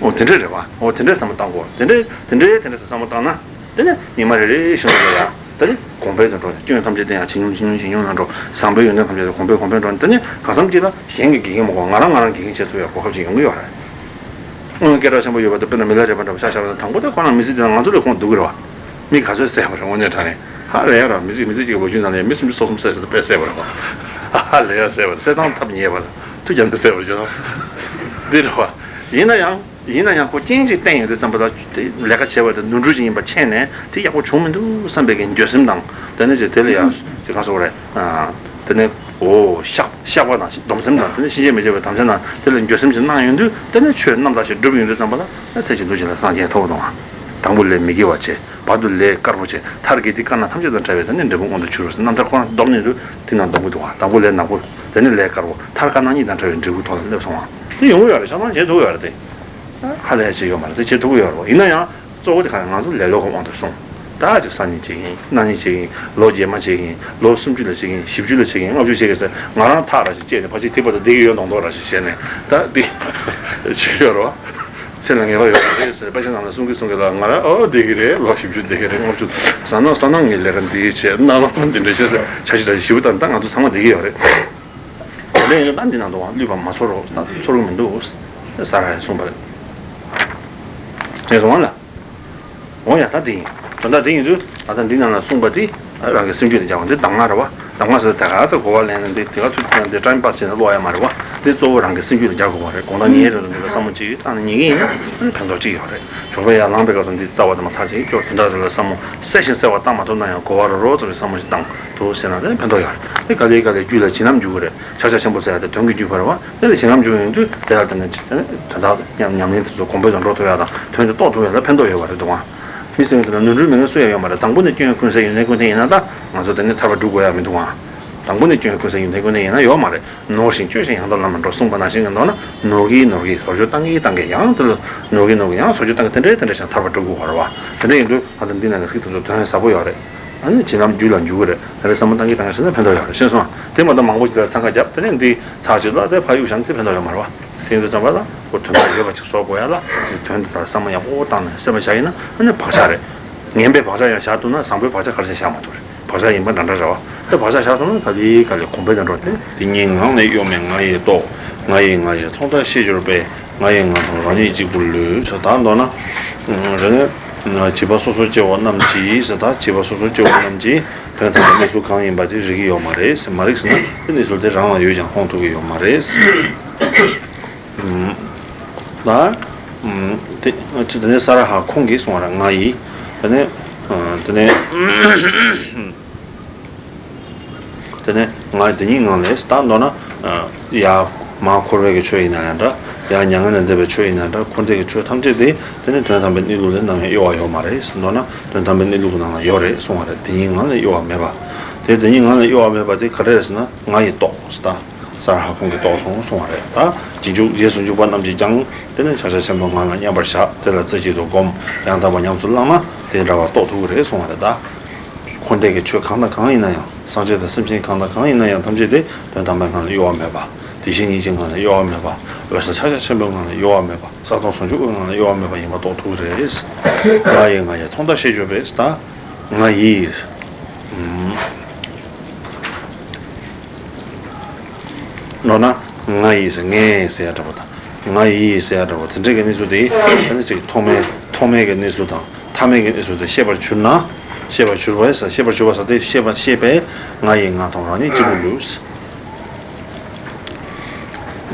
འོ་དེ་འདྲས་རེད་བ། འོ་དེ་འདྲས་བསམ་བློ་བཏང་དགོས། དེ་འདྲས་དེ་འདྲས་དེ་འདྲས་བསམ་བློ་བཏང་ན། དེ་ནས་ཉི་མ་རེ་རེ་བཞིན་དུ་ཡ། དེ་ནས་གོང་འཕེལ་དུ་འགྲོ། སྐྱོན་ཐམས་ཅད་བསྟན་ཡང་ཇེ་ཉུང་ཇེ་ཉུང་ཇེ་ཉུང་ལ་འགྲོ། བཟང་པོའི་ཡོན་ཏན་ཐམས་ཅད་གོང་འཕེལ་གོང་འཕེལ་འགྲོ། དེ་ནས་གང་འཚམ་ཅིག་ལ་གཞན་གྱིས་འགེལ་གྱིན་མ་དགོས། ང་རང་ང་རང་འགེལ་གྱིན་བྱེད་ཐུབ་ཡ་གོ་སྐབས་ཅིག་ཡོང་གི་ཡོད་རེད། དངོས་སྐད་གྲགས་ཆེན་པོ་ཡོད་པ་དང་དཔེར་ན་མི་ལ་རས་པ་འདྲ་པོ་ཤ་ཤ་བ་དང་དང་པོ་དེ་ཁོ་རང་མི་ཚེ་འདི་ན་ང་ཚོ་ལས་ཁོང་སྡུག་གི་རེད་བ། མི་ག་ཚོད་བསད་པ་རེད་དངོས་གནས་དྲང་གནས། ཧ་ལས་ཡ་ར་མི་ཚེ་མི་ཚེ་གཅིག་ལོ་རྒྱུས་ནང་ལ་ཡ་མི་སུམ་ཅུ་སོ་གསུམ་བསད་ཟེར་དུས་དཔེ་བསད་པ་རེད་བ། ཧ་ལས་ཡ་བསད་པ་རེད། བསད་སྟངས་ཐབས་ཉེས་པ་རེད། མཐུ་རྒྱབ་ནས་བསད་པ་རེད་ཅེས། འདི་རེད་བ། ཡིན་ན་ཡང་། ཡིན་ན་ཡང་ཁོ་རྐྱེན་ཅིག་བསྟན་ཡོང་དུས་ཙམ་པ་ལ་དེ་ལས་ཀ་བྱས་པ་དེ་ནོར་འཁྲུལ་ཅིག་ཡིན་པ་མཁྱེན་ནས་དེ་ཡག་པོ་བྱུང་མི་འདུག་བསམ་པའི་གི་འགྱོད་སེམས་དང་དེ་ནས་ཅིག་དེ་ལ་ཡང་ཅིག་གང་ཟེར་དགོས་རེད། དེ་ནས་འོ་བཤགས་བཤགས་པ་དང་སྡོམ་སེམས་དང་དེ་ནས་ཕྱིན་ཆད་མི་བྱེད་པའི་དམ་བཅའ་དང་དེ་ལ་འགྱོད་སེམས་ཅིག་གནང་ཡོང་དུས་དེ་ནས་ཆོས་རྣམ་དག་ཅིག་སྒྲུབ་ཡོང་དུས་ཙམ་པ་ལ་ཨ་ཚེ་གཅིག་འདུག་ཅིག་ལ་སངས་རྒྱས་ཐོབ་འདུག་ཨ། དང་པོ་ལས་མི་དགེ་བ་བྱེད། བར་དུ་ལས་དཀར་པོ་བྱེད། མཐར་གྱིས་འདི་དཀར་ནག་ཐམས་ཅད་དང་བྲལ་བའི་དེ་ནས་འབྲས་བུ་མངོན་དུ་གྱུར་ཟེར་རྣམ་ཐར་ཁོ་རང་བསྡོམས་ནས་དུས་དེ་ན་སྡོམ་གྱི་འདུག་ཨ། དང་པོ་ལས་ནག་པོ། དེ་ནས་ལས་དཀར་པོ། མཐར་དཀར་ནག་གཉིས་དང་བྲལ་བའི་འབྲས་བུ་ཐོབ་ལ་སླེབས་སོང་བ། དེ་ཡོང་གི་ཡོད་རེད། ཆ་ཚང་བྱེད་ཐུབ་ཀྱི་ཡོད་རེད་དེ། ཧ་ལས་ཡ་བྱེད་ཡོད་མ་རེད་དེ་བྱེད་ཐུབ་ཀྱི་ཡོད་རེད་བ། ཡིན་ན་ཡང་གཙོ་བོ་དེ་ག་རེ་ང་ཚོ་ལེ་ལོ་གི་དབང་དུ་སོང་། ད་ཅིག་བསགས་ནི་བྱེད་ཀྱི་ཡིན། གནང་ནི་བྱེད་ཀྱི་ཡིན། ལོ་རྗེས་མ་བྱེད་ཀྱི་ཡིན། ལོ་སུམ་ཅུ་ལ་བྱེད་ཀྱི་ཡིན། བཞི་བཅུ་ལ་བྱེད་ཀྱི་ཡིན། ལྔ་བཅུ་བྱེད་ཀྱི་ཡིན་ཟེར་ང་རང་ཐག་ར་ཞིག་བཅད་ནས་ཕ་ཕྱིར་ཐིགས་པ་དང་བསྡད་ཀྱི་ཡོད་མདོག་མདོག་ར་ཞིག་བྱས་ནས་ད་འདི་བྱེད་ཀྱི་ཡོད་རེད་བ། ཚེ་ལ་ངེས་པ་ཡོད་རེད་ཟེར་དཔེ་ཆ་ནང་ལ་གསུང་གི་གསུང་གི་ལ་ང་རང་ཨོ་བསྡད་ཀྱི་རེད། ལོ་བཞི་བཅུ་བསྡད་ཀྱི་རེད། ལྔ་བཅུ། ཟ་ན་ཟ་ན་ངའི་ལས་ཀ་འདི་བྱས་ན་ལོ་འདི་འདྲ་བྱས་ཟེར་ཆ་ཞིག་ད་ཞིབ་ད་ད་ང་ཚོ་ཚང་མ་བསྡད་ཀྱི་ཡོད་རེད། དེ་ལས་ཡིན་ན་ད་འདི་ནང་དུ་བླུད་པ་མ་ཚོར་རོགས་ད་ཚོར་གི་མི་འདུག་ཟེར་ར་གསུངས་པ་རེད། ངས་སོང་བ་ལ། འོ་ཡ་ད་འདི་ཡིན། དོན་དག་འདི་ཡིན་དུས་ད་ལྟ་འདི་ནང་ལ་གསུངས་པ་འདི་རང་གི་སེམས་རྒྱུད་ལ་སྦྱར་བ་འདི་གདམས་ངག་རེད་བ། གདམས་ངག་ཟེར་དེ་ག་ཚོད་གོ་བ་ལེན་ན་འདི་དེ་ག་ཚོད་འདི་time pass་བྱས་ན་ཀློག་ཡ་མ་རེད་བ། འདི་གཙོ་བོ་རང་གི་སེམས་རྒྱུད་ལ་སྦྱར་དགོས་པ་རེད། དགོང་དག་ཉལ་རེ་རེ་འདི་ལ་བསམ་བློ་གཅིག་བཏང་ནས་ཉལ་གི་ཡིན་ན་ཕན་ཐོགས་གཅིག་ཡོད་རེད། ཞོགས་པ་ཡར་ལངས་པའི་སྐབས་སུ་འདི་རྩ་བ་དེ་མ་ཚར་ཅིག་ཅོག་དེ་འདྲ་རེ་ལ་བསམ་བློ་གསལ་ཞིང་གསལ་བ་བཏང་མ་ཐུབ་ན་ཡང་གོ་བ་རོ་རོ་ཙམ་གྱི་བསམ་བློ་ཞིག་བཏང་ཐུབ་ཟེར་ན་དེ་ཕན་ཐོགས་ཡོད་རེད། འདི་ག་ལེ་ག་ལེ་རྒྱུད་ལ་བྱིན་རླབས་འཇུག་གི་རེད། ཕྱག་རྒྱ་ཆེན་པོ་ཟེར་ཡ་དེ་དོན་གྱི་བརྒྱུད་པ་རེད་བ། དེ་ལ་བྱིན་རླབས་འཇུག་ཡོང་དུས་དེ་ལ་དེ་ནས་དེ་ནས་དོན་དག་ཉམས་ཉམས་ལེན་དེ་ཚོ་གོང་འཕེལ་དུ་འགྲོ་ཐུབ་ཡ་དང་དོན་དུ་རྟོགས་ཐུབ་ཡ་ལ་ཕན་ཐོགས་ཡོད་པ་རེད་འདུག་ཨང་། མི་སེམས་དེ་ལ་ནོར་འཁྲུལ་མེད་མཁན་སུ་ཡང་ཡོད་མ་རེད། དང་པོ་ནས་སྐྱོན་ཡོན་ཀུན་ཟད་ཡོན་ཏན་ཀུན་ལྡན་ཡིན་ན་ད་ང་ཚོ་དེ་ནས་ཐར་པ་སྒྲུབ་དགོས་ཡ་མི་འདུག་ཨང་། དང་པོ་ནས་སྐྱོན་ཡོན་ཀུན་ཟད་ཡོན་ཏན་ཀུན་ལྡན་ཡིན་ན་ཡོད་མ་རེད། ནོར་ཞིང་སྐྱོན་ཞིང་ཡང་དག་ལམ་ལ་འགྲོ་གསུངས་པ་ནང་བཞིན་གྱི་མདོར་ན་ནོར་གྱིས་ནོར་གྱིས་ཟོ་བཅོས་བཏང་གིས་བཏང་གིས་ཡང་དེ་ལ་ནོར་གྱིས་ནོར་གྱིས་ཡང་ཟོ་བཅོས་བཏང་གིས་དེ་འདྲའི་དེ་འདྲ་ཞིག་ཐར་པ་སྒྲུབ་དགོས་པ་རེད་བ། དེ་འདྲ་ཡིན་དུས་ད་ལྟ་འདི་ནང་གི་ཚིག་དེ་ཚོ་དོན་ཟབ་པོ་ཡོད་རེད། ཨ་ནི་བྱིན་རླབས་རྒྱུད་ལ་འཇུག་གི་རེད། དེ་འདྲའི་བསམ་བློ་བཏང་གིན་བཏང་གིན་ཟེར་ན་ཕན་ཐོགས་ཡོད་རེད། ཤེས་སོང་ཨ། དེ་མ་གཏོགས་མང་པོ་ཅིག་ལ་འཚང་ཁ་བརྒྱབ་དེ་ནས་འདི་ཚར་ཅིག་ལ་དེ་ཕར་གཡུག་བཞག་ན་དེ་ཕན་ཐོགས་ཡོད་མ་རེད་བ། དེ་ཡིན་དུས་ཙམ་པ་ལ་ཁོ་དོན་དག་ཡོད་པ་ཅིག་བཟོ་དགོས་ཡ་ལ་དོན་དེ་ལྟར་བསམ་བློ་ཡག་པོ་བཏང་ནས་སེམས་པ་བཞག་ཡིན་ན་ཨ་ནི་བག་ཆགས་རེད། ངན་པའི་བག་ཆགས་ཡང་བཞག་ཐུབ་ན་བཟང་པོའི་བག་ཆགས་ག་རེ་བཞག་མ་ཐུབ་རེད། བག་ཆགས་ཡིན་པ་འདྲ་འདྲ་རེད་བ། དེ་བག་ཆགས་བཞག་སོང་ན་ག་ལེ་ག་ལེ་གོང་འཕེལ་དུ་འགྲོ་སྟེ། དེ་ཉིད་ངང་ནས་གཡོ་མེད་ང་ཡི་རྟོག་ང་ཡིས་ང་ཡི་མཐོང་ལྟར་ཤེས་གྱུར་པས། ང་ཡི་ང་དང་རང་ཉིད་གཅིག་པུར་ལུས་ཟེར། ད་མདོར་ན། རེ་ནས། བྱིས་པ་སོ་སོར་སྐྱེ་བོ་རྣམས་ཀྱིས་ཟེར། ད་བྱིས་པ་སོ་སོར་སྐྱེ་བོ་རྣམས་ཀྱིས་དོན་དམ་པའི་གནས་ཚུལ་གང་ཡིན་པ་དེ་རིག་གི་ཡོད་མ་རེད་ཟེར། མ་རིག་ཟེར་ན་དེ་གནས་ཚུལ་དེ་རང་ལ་ཡོད་ཀྱང་མཐོང་ཐུབ་ཀྱི་ཡོད་མ་རེད་ཟེར། ད། དེ་དེ་ནས་ས་ར་ཧ་ཁོང་གིས་གསུངས་པ་རེད། ང་ཡིས། དེ་ནས། དེ་ནས། དེ་ནས་ང་དེ་ཉིད་ངང་ལས་ད་མདོར་ན། ཡ། མ་འཁོར་བའི་གི་ཆོས་ཡིན་ན་ཡང་འདྲ། ཡ་མྱ་ངན་ལས་འདས་པའི་ཆོས་ཡིན་ན་འདྲ། འཁོར་འདས་ཀྱི་ཆོས་ཐམས་ཅད་དེ་དེ་ནི་དོན་དམ་པའི་གནས་ལུགས་ལས་ནམ་ཡང་གཡོ་བ་ཡོད་མ་རེད། མདོར་ན་དོན་དམ་པའི་གནས་ལུགས་ཀྱི་ནང་ལ་ཡོད་རེད་གསུངས་པ་རེད། དེ་ཉིད་ངང་ལས་གཡོ་བ་མེད་པ། དེ་དེ་ཉིད་ངང་ལས་གཡོ་བ་མེད་པ་དེ་ག་རེ་རེད་ཟེར་ན་ང་ཡི་རྟོག་ཟེར། ད་ས་ར་ཧ་ཁོང་གིས་རྟོགས་སོང་གསུངས་པ་རེད། ད་རྗེས་འཇུག་རྗེས་སུ་འཇུག་པ་རྣམས་ཀྱིས་ཀྱང་དེ་ནི་ཕྱག་རྒྱ་ཆེན་པོ་ངང་ལ་མཉམ་པར་བཞག་དེ་ལ་རྩེ་གཅིག་ཏུ་བསྒོམ། ཡང་དག་པར་ཉམས་སུ་བླངས་ན་དེ་འདྲ་བ་རྟོགས་ཐུབ་ཀྱི་རེད་གསུངས་པ་རེད། ད། འཁོར་འདས་ཀྱི་ཆོས་གང་དང་གང་ཡིན་ན་ཡང་། སངས་རྒྱས་དང་སེམས་ཅན་གང་དང་གང་ཡིན་ན་ཡང་ཐམས་ཅད་དེ་དོན་དམ་པའི་ངང་ལ་གཡོ་བ་མེད་པ། དེ་བཞིན་ཉིད་ཀྱི་ངང་ལ་གཡོ་བ་མེད་པ། འོད་གསལ་ཕྱག་རྒྱ་ཆེན་པོའི་ངང་ལ་གཡོ་བ་མེད་པ། གསལ་སྟོང་ཟུང་འཇུག་གི་ངང་ལ་གཡོ་བ་མེད་པ་ཡིན་པ་རྟོགས་ཐུབ་ཀྱི་རེད། ང་ཡིས་ང་ཡི་མཐོང་ལྟར་ཤེས་གྱུར་པས། ད་ང་ཡིས། མདོར་ན་ང་ཡིས་ངས་ཟེར་ཡ་འདྲ་པོ་དང་། ང་ཡིས་ཟེར་ཡ་འདྲ་པོ་དེ་འདྲའི་གི་གནས་ཚུལ་དེ་ཨ་ནི་ཅིག་ཐོག་མའི་ཐོག་མའི་གི་གནས་ཚུལ་དང་། ཐ་མའི་གི་གནས་ཚུལ་དེ་ཤེས་པར་གྱུར་ན། ཤེས་པར་གྱུར་པ་ཟེར། ཤེས་པར་གྱུར་པ་ཟེར་དེ་ཤེས་པ་ཤེས་པས་ང་ཡི་ང་དང་རང་ཉིད་གཅིག་པུར་ལུས།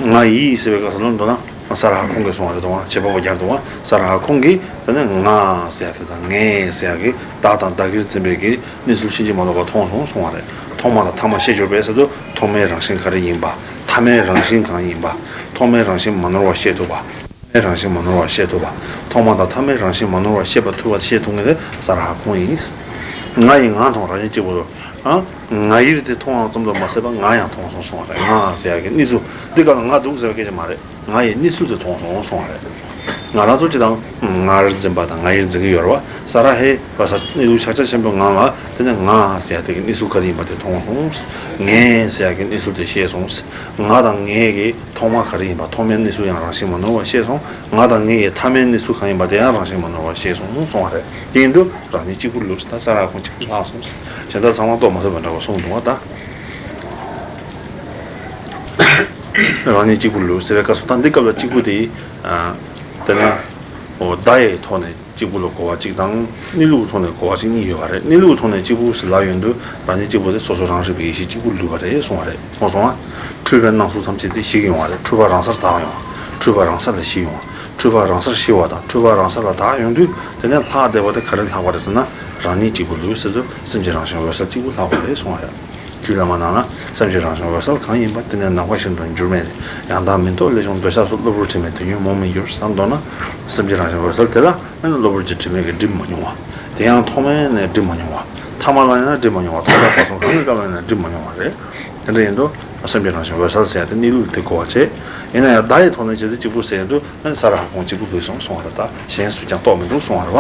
ང་ཡིས་ཟེར་བའི་སྐབས་སུ་ལུང་དུ་ན་ས་ར་ཧ་ཁོང་གིས་གསུངས་པ་རེད་དོ། བྱེད་པ་པོ་རྒྱབ་དོ། ས་ར་ཧ་ཁོང་གིས་དེ་ནས་ང་ཟེར་ཡ་དེ་དང་ངས་ཟེར་ཡ་གི་བདག་དང་བདག་གིར་འཛིན་པའི་གི་གནས་ཚུལ་ཕྱིན་ཅི་མ་ལོག་པ་མཐོང་སོང་གསུངས་པ་རེད། ཐོག་མ་དང་ཐ་མ་ཤེས་གྱུར་པས་ཟེར་དུས་ཐོག་མའི་རང་བཞིན་ག་རེ་ཡིན་པ། ཐ་མའི་རང་བཞིན་གང་ཡིན་པ། ཐོག་མའི་རང་བཞིན་མ་ནོར་བ་ཤེས་ཐུབ་པ། མའི་རང་བཞིན་མ་ནོར་བ་ཤེས་ཐུབ་པ། ཐོག་མ་དང་ཐ་མའི་རང་བཞིན་མ་ནོར་བ་ཤེས་པ་ཐུབ་པ་ཤེས་ཐུབ་མཁན་དེ་ས་ར་ཧ་ཁོང་ཡིན། ང་ཡི་ང་དང་རང་བཞིན་གཅིག་པུ། ཨ། ང་ཡིར་དེ་མཐོང་བ་ཙམ་དུ་མ་ཟད་པ་ང་ཡང་མཐོང་སོང་གསུངས་པ་རེད། ང་ཟེར་ཡ་གི་གནས་ཚུལ་འདི་ག་ལ་ང་འདུག་ཟེར་བ་སྐད་ཆ་མ་རེད། ང་ཡི་གནས་ཚུལ་དེ་མཐོང་སོང་གསུངས་པ་རེད། ང་རང་ཚོ་སྤྱིར་བཏང་ངར་འཛིན་པ་དང་ང་ཡིར་འཛིན་གྱི་ཡོད་རེད་བ། ས་ར་ཧེ་བ་ས་གནས་ལུགས་ཕྱག་རྒྱ་ཆེན་པོའི་ངང་ལ་དེ་ནས་ང་ཟེར་ཡ་དེ་གི་གནས་ཚུལ་ག་རེ་ཡིན་པ་དེ་མཐོང་སོང་། ངས་ཟེར་ཡ་གི་གནས་ཚུལ་དེ་ཤེས་སོང་། ང་དང་ངས་ཀྱི་ཐོག་མ་ག་རེ་ཡིན་པ་ཐོག་མའི་གནས་ཚུལ་ཡང་རང་བཞིན་མ་ནོར་བ་ཤེས་སོང་། ང་དང་ངས་ཀྱི་ཐ་མའི་གནས་ཚུལ་གང་ཡིན་པ་དེ་ཡང་རང་བཞིན་མ་ནོར་བ་ཤེས་སོང་གསུང་བ་རེད། དེ་ཡིན་དུས་རང་ཉིད་གཅིག་པུ་ལུས་ད་ས་ར་ཁོང་གཅིག་པུ་ལྷག་སོང་། གཞན་དག་ཚང་མ་རྟོགས་མ་ཐུབ་པ་འདྲ་བ་གསུངས་འདུག་བ་ད། རང་ཉིད་གཅིག་པུ་ལུས་ཟེར་བའི་སྐབས་སུ་ད་འདི་སྐབས་ལ་གཅིག་པུ་དེ། དེ་ནས་འོ་བརྡ་ཡི་ཐོག་ནས་གཅིག་པུ་ལ་གོ་བ་གཅིག་དང་གནས་ལུགས་ཐོག་ནས་གོ་བ་གཅིག་གཉིས་ཡོད་པ་རེད། གནས་ལུགས་ཐོག་ནས་གཅིག་པུ་ཟེར་ལབ་ཡོང་དུས་རང་ཉིད་གཅིག་པུ་དེ་སོ་སོ་རང་རིག་པའི་ཡེ་ཤེས་གཅིག་པུ་ལུས་པ་རེད་གསུང་བ་རེད། མཐོང་སོང་ང་། འཁྲུལ་པའི་སྣང་ཚུལ་ཐམས་ཅད་དེ་ཞིག་ཡོང་བ་རེད། འཁྲུལ་པ་རང་སར་དག་ཡོང་བ། འཁྲུལ་པ་རང་ས་ལ་ཞིག་ཡོང་བ། འཁྲུལ་པ་རང་སར་ཞིག་པ་དང་འཁྲུལ་པ་རང་ས་ལ་དག་ཡོང་དུས་དེ་ནས་ལྷག་བསྡད་པ་དེ་ག་རེ་ལྷག་པ་རེད་ཟེར་ན། རང་ཉིད་གཅིག་པུ་ལུས་ཟེར་དུས་སེམས་ཀྱི་རང་བཞིན་འོད་གསལ་གཅིག་པུ་ལྷག་པ་རེད་གསུང་བ་རེད། རྒྱུད་བླ་མ་ནང་ན་སེམས་ཀྱི་རང་བཞིན་འོད་གསལ་གང་ཡིན་པ་དེ་ནི་ནམ་མཁའ་བཞིན་དུ་འགྱུར་མེད་དེ། ཡང་དག་མིན་རྟོག་ལས་བྱུང་འདོད་ཆགས་སོགས། གློ་བུར་དྲི་མས་དུས་ཡུན་རྨོངས་མི་འགྱུར་བསམ་མདོར་ན། སེམས་ཀྱི་རང་བཞིན་འོད་གསལ་དེ་ལ་ཨ་ནི་གློ་བུར་གྱི་དྲི་མས་ཀྱིས་སྒྲིབ་མ་མྱོང་བ། དེ་ཡང་ཐོག་མེད་ནས་སྒྲིབ་མ་མྱོང་བ། ཐ་མ་ལ་ཡང་སྒྲིབ་མ་མྱོང་བ། ཐོག་མཐའ་བར་གསུམ་གང་གི་སྐབས་ལ་ཡང་སྒྲིབ་མ་མྱོང་བ་རེད། དེ་འདྲ་ཡིན་དུས་སེམས་ཀྱི་རང་བཞིན་འོད་གསལ་ཟེར་ཡ་དེ་གནས་ལུགས་དེ་གོ་བ་བྱེད། ཡིན་ན་ཡང་བརྡ་ཡི་ཐོག་ནས་བྱེད་དུས་གཅིག་པུ་ཟེར་ཡ་དུས་ཨ་ནི་ས་ར་ཧ་ཁོང་གཅིག་པུ་ལུས་སོང་གསུང་བ་རེད། ད་གཞན་སུ་ཀྱང་རྟོགས་མི་འདུག་གསུང་བ་རེད་བ།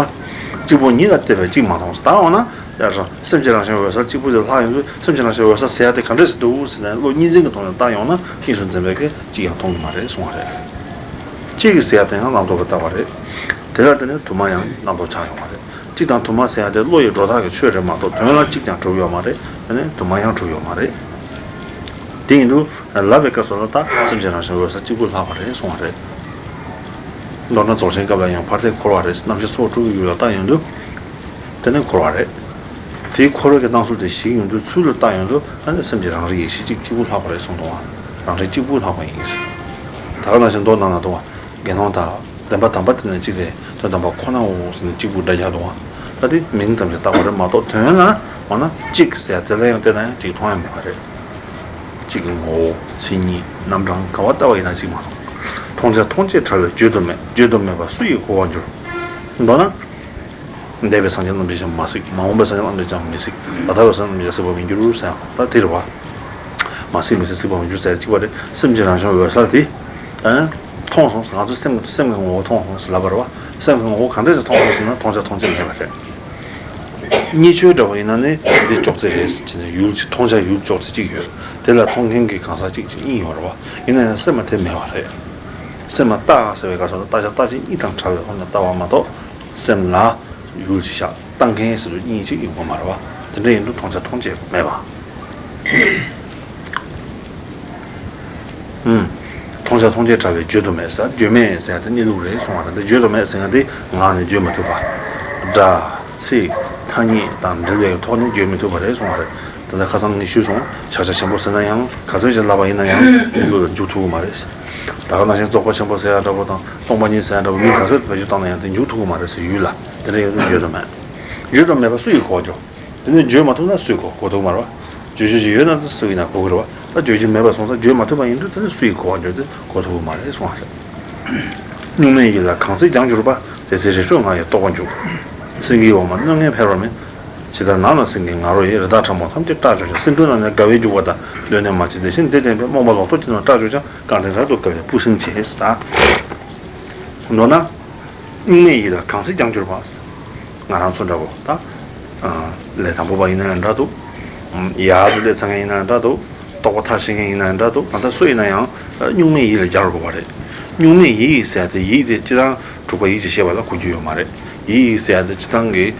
གཅིག་པོ་ཉིད་ལ་བལྟས་པས་གཅིག་མ་མཐོང་། ད་འོ་ན་ཡ་རང་སེམས་ཀྱི་རང་བཞིན་འོད་གསལ་གཅིག་པུ་དེ་ལྷག་ཡོང་དུས་སེམས་ཀྱི་རང་བཞིན་འོད་གསལ་ཟེར་ཡ་དེ་ག་འདྲས་སུ་འདུག་ཟེར་ནས་བློ་གཉིས་འཛིན་གྱི་ཐོག་ནས་བལྟ་ཡོང་ན་གཉིས་སུ་འཛིན་པའི་གི་གཅིག་ཡང་མཐོང་གི་མ་རེད་གསུང་བ་རེད། གཅིག་གི་ཟེར་ཡ་དེ་ཡང་རྣམ་རྟོག་གི་ལྟ་བ་རེད། དེ་ལ་བརྟེན་ནས་དུ་མ་ཡང་རྣམ་རྟོག་ཆགས་ཡོང་བ་རེད། གཅིག་དང་དུ་མ་ཟེར་ཡ་དེ་བློ་ཡི་སྒྲོ་བཏགས་ཀྱི་ཆོས་རེད་མ་གཏོགས་དོན་ལ་གཅིག་ཀྱང་གྲུབ་ཡོད་མ་རེད། དེ་ནས་དུ་མ་ཡང་གྲུབ་ཡོད་མ་རེད། དེ་ཡིན་དུས་ལབ་པའི་སྐབས་སུ་ལ་ད་སེམས་ཀྱི་རང་བཞིན་འོད་གསལ་གཅིག་པུ་ལྷག་པ་རེད་གསུང་བ་རེད། མདོར་ན་རྫོགས་ཆེན་སྐབས་ལ་ཡང་ཕར་ཐེག་འཁོར་བ་རེད། རྣམ་ཤེས་ཚོགས་དྲུག་གི་ཡུལ་ལ་བལྟ་ཡོང་དུས། དེ་ནས་འཁོར་བ་རེད། དེའི་འཁོར་བའི་གི་སྣང་ཚུལ་དེ་ཞིག་ཡོང་དུས་ཚུལ་ལ་བལྟ་ཡོང་དུས་ཨ་ནི་སེམས་ཀྱི་རང་རིག་ཡེ་ཤེས་གཅིག་གཅིག་པུ་ལྷག་པ་རེད་གསུངས་འདུག་བ། རང་རིག་གཅིག་པུ་ལྷག་པ་ཡིན་ཟེར། ད་ག་ནང་བཞིན་མདོ་ནང་ན་འདུག་བ། དགེ་སློང་དག་བདེན་པ་དམ་པ་དེ་ནི་གཅིག་སྟེ་དོན་དམ་པ་ཁོ་ནའོ་ཟེར་ནས་གཅིག་པུ་སྒྲ་རྒྱག་འདུག་བ། ད་དེ་མིང་ཙམ་ཞིག་བཏགས་པ་རེད་མ་གཏོགས་དོན་ལ་འོ་ན་གཅིག་ཟེར་དེ་ལ་ཡང་བལྟས་ན་ཡང་གཅིག་མཐོང་ཡང་མེད་པ་རེད། གཅིག་གི་ངོ་བོ་མཚན་ཉིད་རྣམ་གྲངས་ག་བ་ལྟ་བ་ཡིན་ན་གཅིག་མ་གཏོགས། མཐོང་བྱ་མཐོང་བྱེད་བྲལ་བས་བརྗོད་དུ་མེད། བརྗོད་དུ་མེད་པ་སུ་ཡིས་གོ་བར་འགྱུར། མདོར་ན། འདས་པའི་སངས་རྒྱས་རྣམས་ཀྱིས་ཀྱང་མ་གཟིགས། མ་འོངས་པའི་སངས་རྒྱས་རྣམས་ཀྱིས་ཀྱང་མི་གཟིགས། ད་ལྟ་བའི་སངས་རྒྱས་རྣམས་ཀྱིས་ཀྱང་གཟིགས་པར་མི་འགྱུར་ཟེར་ཡང་ད་དེ་རེད་བ། མ་གཟིགས་མི་གཟིགས་གཟིགས་པར་མི་འགྱུར་ཟེར་གཅིག་པ་རེད། སེམས་ཀྱི་རང་བཞིན་འོད་གསལ་དེ། ཨ། མཐོང་སོང་ཟེར། ང་ཚོ་སེམས་སེམས་ཀྱི་ངོ་བོ་མཐོང་སོང་ཟེར་ལབ་པ་རེད་བ། སེམས་ཀྱི་ངོ་བོ་ག་འདྲས་སེ་མཐོང་སོང་ཟེར་ན་མཐོང་བྱ་མཐོང་བྱེད་མེད་པ་རེད། རྙེད་བྱེད་འདྲ་བོ་ཡིན་ན་ནི་འདི་ཅོག་ཙེ་རེད་ཟེར་ནས་ཡུལ་གཅིག་མཐོང་བྱ་ཡུལ་ཅོག་ཙེ་གཅིག་ཡོད། དེ་ལ་མཐོང་མཁན་གྱི་གང་ཟག་གཅིག་ཅིག་གཉིས་ཡོད་རེད་བ། ཡིན་ན་ཡང་སེམས་མ་དེ་མེད་པ་རེད། སེམས་མ་བཏགས་ཟེར་བའི་སྐབས་སུ་ལ་བཏགས་བྱ་བཏགས་ཅན་གཉིས་དང་བྲལ་བའི་ཐོག་ནས་བཏགས་པ་མ་གཏོགས་སེམས་ལ་ཡུལ་གཅིག་བཞག་བཏགས་མཁན་ཟེར་དུས་གཉིས་གཅིག་ཡོང་གི་མ་རེད་བ། དེ་འདྲ་ཡིན་དུས་མཐོང་བྱ་མཐོང་བྱེད་མེད་པ། ཨུམ། མཐོང་བྱ་མཐོང་བྱེད་བྲལ་བས་བརྗོད་དུ་མེད་ཟེར། བརྗོད་མེད་ཟེར་ཡ་དེ་གནས་ལུགས་རེད་གསུང་བ་རེད། འདི་བརྗོད་དུ་མེད་ཟེར་ཡ་དེ་ངག་ནས་བརྗོད་མི་ཐུབ་པ། སྒྲ། ཚིག་ཐ་སྙད་དང་འབྲེལ་བའི་ཐོག་ནས་བརྗོད་མི་ཐུབ་པ་རེད་གསུང་བ་རེད། དེ་ལ་ཁ་སང་ངས་ཞུས་སོང་། ཕྱག་རྒྱ་ཆེན་པོ་ཟེར་ན་ཡང་ག་ཚོད་ཅིག་ལབ་པ་ཡིན་ན་ཡང་གནས་ལུགས་ལ་འཇུག་ཐུབ་ཀྱི་མ་རེད་ཟེར། ད་ག་ནང་བཞིན་རྫོགས་པ་ཆེན་པོ་ཟེར་ཡ་འདྲ་པོ་དང་སྟོང་པ་ཉིད་ཟེར་ཡ་འདྲ་པོ་མི་ག་ཚོད་བེད་སྤྱོད་བཏང་ན་ཡང་དེ་འཇུག་ཐུབ་ཀྱི་མ་རེད་ཟེར། ཡུལ་ལ་དེ་འདྲ་ཡོད་དུས་བརྗོད་དུ་མེད། བརྗོད་དུ་མེད་པ་སུ་ཡིས་གོ་རྒྱུ། དེ་ནས་བརྗོད་མ་ཐུབ་ན་སུས་གོ་གོ་ཐུབ་མ་རེད་བ། བརྗོད་རྒྱུ་ཞིག་ཡོད་ན་ད་སུ་ཡིན་ན་གོ་གི་རེད་བ། ད་བརྗོད་རྒྱུ་མེད་པ་སོང་ཙང་བརྗོད་མ་ཐུབ་པ་ཡིན་དུས་དེ་ནི་སུ་ཡིས་གོ་བ་འགྱུར་ཏེ་གོ་ཐུབ་ཀྱི་མ་རེད་གསུངས་པ་རེད། གཉུག་མའི་ཡིད་ལ་གང་ཚེ་རྒྱང་གྱུར་པ། དེ་ཚེ་རི་ཁྲོད་ང་ཡི་རྟོག་པ་འཇུག་སེང་གེའི་འོ་མ་སྣོད་ངན་འཕེལ་བར་མིན། ཇི་ལྟར་ནགས་ན་སེང་གེའི་ང་རོ་ཡིས། རི་དྭགས་ཕྲ་མོ་ཐམས་ཅད་སྐྲག་བྱུང་ཞིང་། སེང་ཕྲུག་རྣམས་ནི་དགའ་བས་རྒྱུག་པ་དང་། གདོད་ནས་མ་མཆིས་དེ་བཞིན་འདི་བསྟན་པས། རྨོངས་པ་ལོག་རྟོག་ཅི་ནུས་སྐྲག་བྱུང་ཀྱང་། རྐང་ལྡན་རབ་ཏུ་དགའ་བའི་སྤུ་ཟིང་ཆེ། ད། མདོར་ན། གཉུག་མའི་ཡིད་ལ་གང་ཚེ་རྒྱང་གྱུར་པ། ང་རང་ཚོ་འདྲ་པོ་ད། ལས་དང་པོ་པ་ཡིན་ན་ཡང་འདྲ་འདུག་ཡར་དུ་སླེབས་ཚར་མཁན་ཡིན་ན་ཡང་འདྲ་འདུག་རྟོགས་པ་མཐར་ཕྱིན་མཁན་ཡིན་ན་ཡང་འདྲ་འདུག་གང་ལྟར་སུ་ཡིན་ན་ཡང་གཉུག་མའི་ཡིད་ལ་སྦྱར་དགོས་པ་རེད། གཉུག་མའི་ཡིད་ཟེར་ཏེ་ཡིད་དེ་སྤྱིར་བཏང་དྲུག་པ་ཡིད་ཀྱི་ཤེས་པ་ལ་གོ་རྒྱུ་ཡོད་མ་རེད། ཡིད་ཟེར་ཏེ་སྤྱིར་བཏང་གི་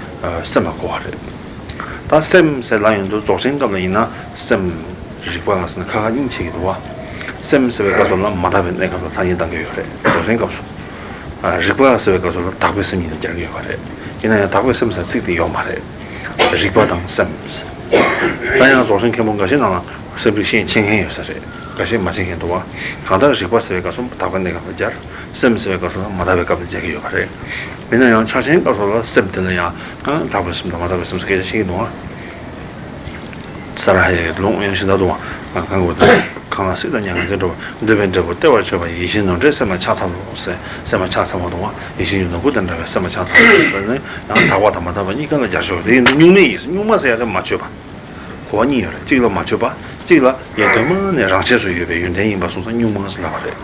སེམས་ལ་གོ་བ་རེད། ད་སེམས་ཟེར་ལབ་ཡོང་དུས་རྫོགས་ཆེན་སྐབས་ལ་ཡིན་ན་སེམས་རིག་པ་ཟེར་ན་ཁ་ཁ་གཉིས་ཕྱེ་གི་འདུག་བ། སེམས་ཟེར་བའི་སྐབས་སུ་ལ་མ་དག་པའི་གནས་སྐབས་ལ་ཐ་སྙད་གཏང་གི་ཡོད་རེད་རྫོགས་ཆེན་སྐབས་སུ། རིག་པ་ཟེར་བའི་སྐབས་སུ་ལ་དག་པའི་སེམས་ཉིད་ལ་སྦྱར་གྱི་ཡོད་པ་རེད། ཡིན་ན་ཡང་དག་པའི་སེམས་ཟེར་ཚིག་དེ་ཡོད་མ་རེད། རིག་པ་དང་སེམས། ད་ཡང་རྫོགས་ཆེན་མཁན་པོ་འགའ་ཤས་ནང་ལ་སེམས་རིག་ཤེས་མཁྱེན་མཁན་ཡོད་ས་རེད། འགའ་ཤས་མ་མཁྱེན་མཁན་འདུག་བ། གང་ལྟར་རིག་པ་ཟེར་བའི་སྐབས་སུ་དག་པའི་གནས་སྐབས་ལ་སྦྱར། སེམས་ཟེར་བའི་སྐབས་སུ་ལ་མ་དག་པའི་སྐབས་ལ་སྦྱར་གྱི་ཡོད་པ་རེད། ཡིན་ན་ཡང་ཕྱག་ཆེན་སྐབས་སུ་ལ་སེམས་དེ་ལ་ཡང་དག་པའི་སེམས་དང་མ་དག་པའི་སེམས་སུ་སྐད་ཆ་བཤད་ཀྱི་འདུག་བ། ས་ར་ཧའི་ལུང་ཡང་ཤིན་ཏུ་དུ་མ་གང་གོ་དང་། གང་ལ་སྲིད་དང་མྱ་ངན་འདས་འགྲོ་བ། འདོད་པའི་འབྲས་བུ་སྟེར་བར་མཆོད་པ་ཡི། ཡིད་བཞིན་ནོར་འདྲའི་སེམས་ལ་ཕྱག་འཚལ་ལོ་ཟེར། སེམས་ལ་ཕྱག་འཚལ་བ་དང་བ། ཡིད་བཞིན་གྱི་ནོར་བུ་དང་འདྲ་བའི་སེམས་ལ་ཕྱག་འཚལ་ལོ་ཟེར་ནས་ཡང་དག་པ་དང་མ་དག་པ་གཉིས་ཀ་ལ་སྦྱར་ཆོག་དེ་ཡིན་དུས་གཉུག་མའི་ཡིད་ཟེར། གཉུག་མ་ཟེར་ཡ་དེ་མ་བཅོས་པ། གོ་བ་གཉིས་ཡོད་རེད། གཅིག་ལ་མ་བཅོས་པ། གཅིག་ལ་ཡ་གདོད་མ་ནས་རང་ཆས་སུ་ཡོད་པའི་ཡོན་ཏན་ཡིན་པ་སོང་ཙང་གཉུག་མ་ཟེར་ལབ་པ་རེད།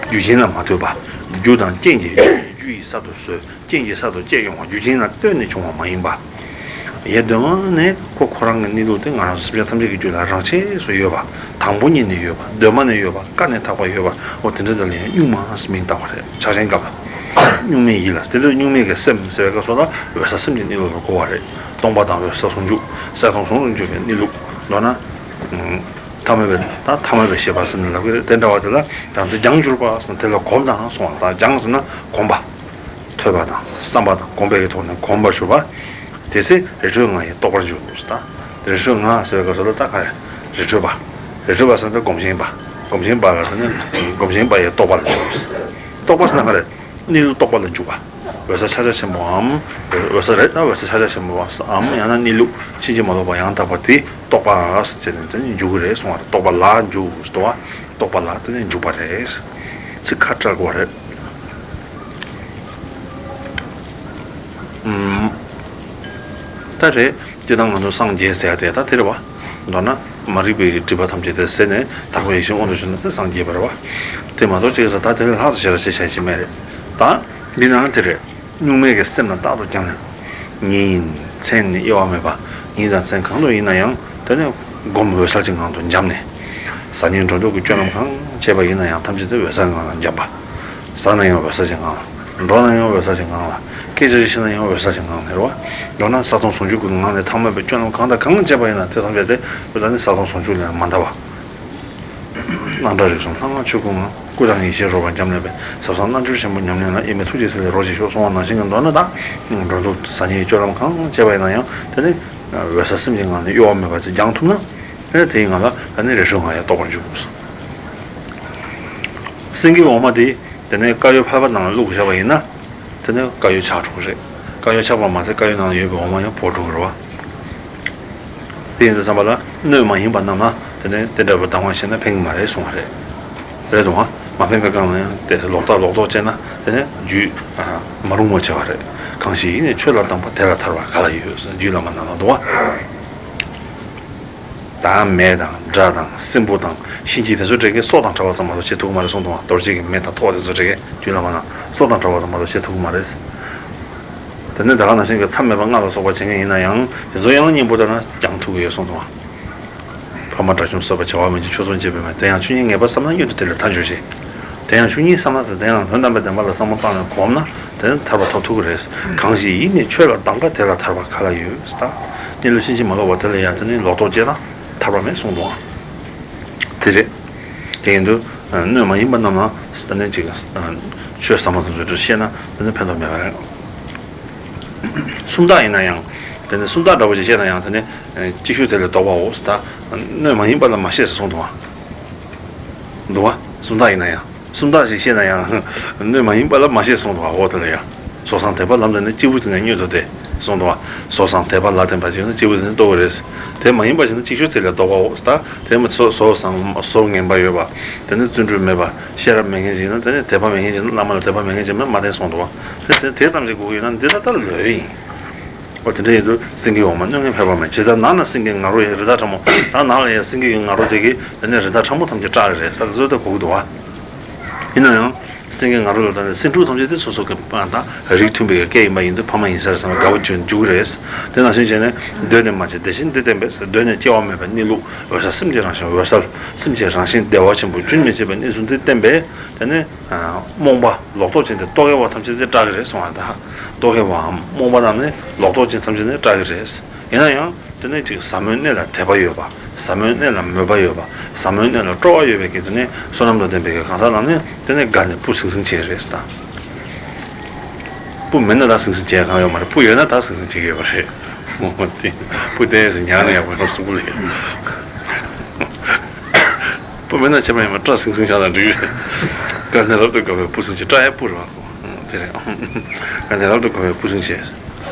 རྒྱུ་རྐྱེན་ལ་མ་ལྟོས་པ། རྒྱུ་དང་རྐྱེན་གྱི། རྒྱུ་ཡི་གསར་དུ་བཟོས། རྐྱེན་གྱི་གསར་དུ་སྐྱེས་ཡོང་བ་རྒྱུ་ཅན་ལ་ལྟོས་ནས་བྱུང་བ་མ་ཡིན་པ། ཡེ་གདོད་མ་ནས་ཁོ་ཁོ་རང་གི་གནས་ལུགས་དེ་ང་རང་ཚོ་སེམས་ཅན་ཐམས་ཅད་ཀྱི་རྒྱུད་ལ་རང་ཆས་སུ་ཡོད་པ། དང་པོ་ཉིད་ནས་ཡོད་པ། གདོད་མ་ནས་ཡོད་པ། ཀ་ནས་དག་པ་ཡོད་པ། འོ་དེ་འདྲ་དག་ལ་ཡང་གཉུག་མ་ཟེར་མིང་བཏགས་པ་རེད། ཕྱག་ཆེན་སྐབས་ལ། གཉུག་མའི་ཡིད་ལ། དེ་ལྟར་གཉུག་མའི་གི་སེམས་ཟེར་བའི་སྐབས་སུ་ལ་འོད་གསལ་སེམས་ཀྱི་གནས་ལུགས་ལ་གོ་བ་རེད། སྟོང་པ་དང་འོད་གསལ་ཟུང་འཇུག་གསལ་སྟོང་ཟུང་དུ་འཇུག་པའི་གནས་ལུགས། མདོར་ན། ཐ་མལ་པའི་ད་ཐ་མལ་པའི་ཤེས་པ་ཟེར་ནས་ལབ་ཀྱི་རེད། དེ་འདྲ་བ་དེ་ལ་ཡང་ཚེ་སྦྱངས་གྱུར་པ་ཟེར་ན་དེ་ལ་གོམས་དང་གསུངས་པ། ད་སྦྱངས་ཟེར་ན་གོམས་པ། ཐོས་པ་དང་བསམ་པ་དང་སྒོམ་པའི་ཐོག་ནས་གོམས་པར་གྱུར་པ། དེ་ཚེ་རི་ཁྲོད་ང་ཡི་རྟོགས་པར་འགྱུར་ད། རི་ཁྲོད་ང་ཟེར་བའི་སྐབས་སུ་ལ་ད་ག་རེ། རི་ཁྲོད་པ། རི་ཁྲོད་པ་ཟེར་ན་སྒོམ་ཆེན་པ། སྒོམ་ཆེན་པ་ལ་ཟེར་ན་སྒོམ་ཆེན་པ་ཡི་རྟོགས་པ་ལ་འགྱུར། རྟོགས་པ་ཟེར་ན་ག་རེ། གནས་ལུགས་རྟོགས་པ་ལ་འཇུག་པ། འོད་གསལ་ཕྱག་རྒྱ་ཆེན་པོའམ། འོད་གསལ་རེད་ད་འོད་གསལ་ཕྱག་རྒྱ་ཆེན་པོའམ་ཡང་ན་གནས་ལུགས་ཕྱིན་ཅི་མ་ལོག་པ་ཡང་དག་པ་དེ་རྟོགས་པ་ཟེར་ནས་དེ་ནི་འཇུག་གི་རེད་གསུངས་པ་རེད། རྟོགས་པ་ལ་འཇུག་ཟེར་བ། རྟོགས་པ་ལ་དེ་ནི་འཇུག་པ་རེད། ཚིག་ཁ་བཀྲལ་དགོས་རེད། ཨུམ། ད་རེད། སྤྱིར་བཏང་ང་ཚོ་སངས་རྒྱས་ཟེར་ཡ་དེ་ད་དེ་རེད་བ། མདོར་ན་མ་རིག་པའི་སྒྲིབ་པ་ཐམས་ཅད་དེ་ཟད་ནས་དག་པའི་ཡེ་ཤེས་མངོན་དུ་གྱུར་ན་དེ་སངས་རྒྱས་པ་རེད་བ། དེ་མ་གཏོགས་ཅིག་ས་ད་དེ་ལས་ལྷག་ཙམ་ཞེ་དྲག་ཅིག་བྱ་ཡི་མེད་རེད། ད་འདི་ནའང་དེ་རེད། གཉུག་མའི་གི་སེམས་ལ་རྟག་ཏུ་བསྐྱངས་ནས། ཉིན་མཚན་ནི་དབྱེ་བ་མེད་པ། ཉིན་དང་མཚན་གང་དུ་ཡིན་ན་ཡང་དེ་ནི་སྒོམ་འོད་གསལ་གྱི་ངང་དུ་འབྱམས་ནས། བཟང་ངན་འགྲོ་འདུག་གི་སྤྱོད་ལམ་གང་བྱས་པ་ཡིན་ན་ཡང་ཐམས་ཅད་དེ་འོད་གསལ་ངང་ལ་འབྱམས་པ། བཟང་ན་ཡང་འོད་གསལ་གྱི་ངང་ལ། འགྲོ་ན་ཡང་འོད་གསལ་གྱི་ངང་ལ། སྐད་ཆ་ཞིག་བཤད་ན་ཡང་འོད་གསལ་གྱི་ངང་ལ་རེད་བ། མདོར་ན་གསལ་སྟོང་ཟུང་འཇུག་གི་ངང་ནས་ཐ་མལ་པའི་སྤྱོད་ལམ་གང་དང་གང་བྱས་པ་ཡིན་ན་དེ་ཐམས་ཅད་དེ་འོད་གསལ་ནི་གསལ་སྟོང་ཟུང་འཇུག་ལས་མ་འདའ་བ། སྣང་གྲགས་རིག་གསུམ་ལྷ་སྔགས་ཆོས་སྐུ་ངང་། སྐུ་དང་ཡེ་ཤེས་རོལ་པར་འབྱམས་ནས་པའི། ཟབ་གསང་རྣལ་འབྱོར་ཆེན་པོ་ཉམས་ལེན་ལ། ཨེ་མའི་ཐུགས་རྗེས་ཚུར་ལ་རོ་ཞིག་ཤོག་གསུང་བ་ནང་བཞིན་གྱི་མདོར་ན་ད། འགྲོ་འདུག་བཟང་ངན་སྤྱོད་ལམ་གང་བྱས་པ་ཡིན་ན་ཡང་དེ་ནི། འོད་གསལ་སེམས་ཀྱི་ངང་ནས་གཡོ་བ་མེད་པ་དེ་སྦྱང་ཐུབ་ན། ཨེ་དེའི་ངང་ལ་ད་ནི་རི་ཁྲོད་ང་ཡི་རྟོགས་པར་འགྱུར། སེང་གེའི་འོ་མ་དེ་དེ་ནས་དཀར་ཡོལ་ཕལ་པ་ནང་ལ་བླུགས་བཞག་པ་ཡིན་ན། དེ་ནས་དཀར་ཡོལ་ཆགས་འགྲོ་གི་རེད། དཀར་ཡོལ་ཆགས་པ་མ་ཟད་དཀར་ཡོལ་ནང་ལ་ཡོད་པའི་འོ་མ་ཡང་བོར་འགྲོ་གི་རེད་བ། དེ་ཡིན་དུས་ཙམ་པ་ལ་སྣོད་མ་ཡིན་པ་རྣམས་ལ་དེ་ནས་དེ་འདྲ་བའི་གདམས་ངག་བཤད་ན་ཕན་གྱི་མ་རེད་གསུངས་པ་རེད། རེད་འདུག་བ། མ་ཕན་པའི་སྒང་ལ་ཡང་དེ་ལོག་ལྟ་ལོག་རྟོག་བྱས་ན་དེ་ནས་རྒྱུད་མ་རུངས་པ་བྱེད་པ་རེད། གང་ཞིག་ཡིད་ནི་ཆོས་ལ་གདམས་པ་དེ་ལ་ཐར་པ་ག་ལ་ཡོད་ཟེར་རྒྱུད་བླ་མ་ནང་ལ་འདུག་བ། ད་མེ་དང་དགྲ་དང་སྲིན་པོ་དང་གཤིན་རྗེ་དེ་ཚོ་འདྲ་གི་སྲོག་དང་བྲལ་བ་ཙམ་མ་གཏོགས་བྱེད་ཐུབ་ཀྱི་མ་རེད་གསུངས་འདུག་བ། རྡོ་རྗེ་གི་མེ་དང་ཐོག་དེ་ཚོ་འདྲ་གི་རྒྱུད་བླ་མ་ནང་སྲོག་དང་བྲལ་བ་ཙམ་མ་གཏོགས་བྱེད་ཐུབ་ཀྱི་མ་རེད། དེ་ནས་ད་ག་ནང་བཞིན་གྱི་མཚམས་མེད་པ་ལྔ་ལ་སོགས་པ་བྱེད་མཁན་ཡིན་ན་ཡང་དེ་ཚོ་ཡང་གཉེན་པོ་ལྟར་ན་སྦྱང་ཐུབ་ཀྱི་ཡོད་གསུངས་འདུག་བ། ཕ་མ་དགྲ་བཅོམ་བསད་པ་བྱ་བ་མི་བྱེད་ཆོས་སྲུང་བྱེད་པའི་མེད། དེ་ཡང་ཆོས་ཉིད་ངེས་པར་བསམ་ན་མངོན་དུ་དེ་ལས་ཐར་འགྱུར་ཞེས། དེ་ཡང་ཆོས་ཉིད་བསམ་ན་ཟེར་དེ་ཡང་དོན་དམ་པའི་བདེན་པ་ལ་བསམ་བློ་བཏང་ནས་གོམས་ན་དེ་ནི་ཐར་པ་ཐོབ་ཐུབ་ཀྱི་རེད། གང་ཞིག་ཡིད་ནི་ཆོས་ལ་གདམས་པ་དེ་ལ་ཐར་པ་ག་ལ་ཡོད་ཟེར། ད་གནས་ལུགས་ཕྱིན་ཅི་མ་ལོག་པ་དེ་ལ་ཡང་དེ་ནི་ལོག་རྟོག་སྐྱེས་ན་ཐར་པ་མེད་གསུངས་འདུག་ཨང་། དེ་རེད། དེ་ཡིན་དུས་སྣོད་མ་ཡིན་པ་རྣམས་ལ་ད་ནི་ཅིག་ཆོས་ཟབ་མོ་དེ་ཚོ་བཤད་ན་ད་ནི་ཕན་ཐོགས་མེད་པ་རེད། སུམ་རྟགས་ཡིན་ན་ཡང་། དེ་ནི་སུམ་རྟགས་འདྲ་བོ་ཞིག་བཤད་ན་ཡང་དེ་ནི། ཅིག་ཤོས་དེ་ལས་ལྡོག་པའོ་ཟེར་ད། སྣོད་མ་ཡིན་པ་ལ་མ་བཤད་ཟེར་གསུངས་འདུག་བ། འདུག་བ། སུམ་རྟགས་ཡིན་ན་ཡང་། སུམ་རྟགས་ཤིག་བཤད་ན་ཡང་། སྣོད་མ་ཡིན་པ་ལ་མ་བཤད་གསུངས་འདུག་བ་འོ་དེ་ལ་ཡང་། སོ་སང་དད་པ་ལམ་འདི་ནི་སྐྱེས་བུ་དེ་ནི་མྱུར་དུ་བདེ། གསུངས་འདུག་བ། སོ་སང་དད་པ་ལ་བརྟེན་པ་ཞིག་ན་སྐྱེས་བུ་དེ་ནི་རྟོགས་ཀྱི་རེད། དེ་མ་ཡིན་པ་ཞིག་ན་ཅིག་ཤོས་དེ་ལས་ལྡོག་པའོ་ཟེར་ད། དེ་མ་ཚོ་སོ་སང་སོ་ངན་པ་ཡོད་པ། དེ་ནི་བརྩོན་འགྲུས་མེད་པ། ཤེས་རབ་མེད་མཁན་ཞིག་ན་དེ་ནི་དད་པ་མེད་མཁན་ཞིག་ན་བླ་མ་ལ་དད་པ་མེད་མཁན་ཞིག་ན་མ་བསྟེན་གསུངས་འདུག་བ། དེ་དེ་དེ་ཙམ་ཞིག་དགོས་ཀྱི་ཡོད་ན་འདི་ད་ལྟ་ལོས་ཡིན། འོ་དེ་འདྲ་ཡིན་དུས་སེང་གེའི་འོ་མ་སྣོད་ངན་ཕལ་པ་མེད། ཇི་ལྟར་ནགས་ན་སེང་གེའི་ང་རོ་ཡིན། རི་དྭགས་ཕྲ་མོ་ད་ནགས་ལ་ཡང་སེང་གེ་ཡི་ང་རོ་དེ་གིས་དེ་ནས་རི་དྭགས་ཕྲ་མོ་ཐམས་ཅད་སྐྲག་གི་རེད་ཟེར་བཟོས་ཏེ་གོ་གི་འདུག་བ། ཡིན་ན་ཡང་། སེང་གེའི་ང་རོ་ལ་ད་ནི་སེང་ཕྲུག་ཐམས་ཅད་དེ་སོ་སོ་གི་པང་དང་རིགས་མཐུན་པའི་སྐད་ཡིན་པ་ཡིན་དུས་ཕ་མ་ཡིན་ས་རེད་བསམ་པ་དགའ་བོ་བྱུང་འཇུག་གི་རེད། དེ་ནང་བཞིན་བྱས་ནས་གདོད་ནས་མ་སྐྱེས་བདེ་ཞིང་འདི་བསྟན་པས་ཟེར། གདོད་ནས་སྐྱེ་བ་མེད་པའི་གནས་ལུགས་འོད་གསལ་སེམས་ཀྱི་རང་བཞིན་འོད་གསལ་སེམས་ཀྱི་རང་བཞིན་བདེ་བ་ཆེན་པོ་རྒྱུན་མི་འཆད་པའི་གནས་ཚུལ་འདི་བསྟན་པས་དེ་ནི། རྨོངས་པ་ལོག་རྟོག་ཅན་དེ་རྟོག་གེ་བ་ཐམས་ཅད་དེ་སྐྲག་གི་རེད་གསུངས་པ་དང་། རྟོག་གེ་བའམ་རྨོངས་པ་རྣམས་ནི་ལོག་རྟོག་ཅན་ཐམས་ཅད་ནི་སྐྲག་གི་རེད། ཡིན་ན་ཡང་དེ་ནི་ཅིག་ཟབ་མོའི་གནས་ལ་དད་པ་ཡོད་པ། ཟབ་མོའི་གནས་ལ་མོས་པ་ཡོད་པ། ཟབ་མོའི་གནས་ལ་སྤྲོ་བ་ཡོད་པའི་གི་དེ་ནི་བསོད་ནམས་དང་ལྡན་པའི་གི་གང་ཟག་རྣམས་ནི་དེ་ནི་དགའ་ནས་སྤུ་ཟིང་ཟིང་བྱེད་རེད་ད། སྤུ་མེད་ན་ད་ཟིང་ཟིང་བྱེད་གང་ཡོད་མ་རེད། སྤུ་ཡོད་ན་ད་ཟིང་ཟིང་བྱེད་ཀྱི་ཡོད་པ་རེད། འོ་དེ་སྤུ་བསྟན་ཟིན་ཉག་ནས་ཡག་པོ་རབ་གསུང་གི་རེད། སྤུ་མེད་ན་ཁྱེད་མ་ཡིན་པ་སྐྲ་ཟིང་ཟིང་བཞག་ན་འགྲིག་གི་རེད། དགའ་ནས་རབ་ཏུ་དགའ་བའི་སྤུ་ཟིང་བྱེད། སྐྲ་ཡང་སྤུ་རེད་བ། དེ་རེད། དགའ་ནས་རབ་ཏུ་དགའ་བའི་སྤུ་ཟིང་བྱེད།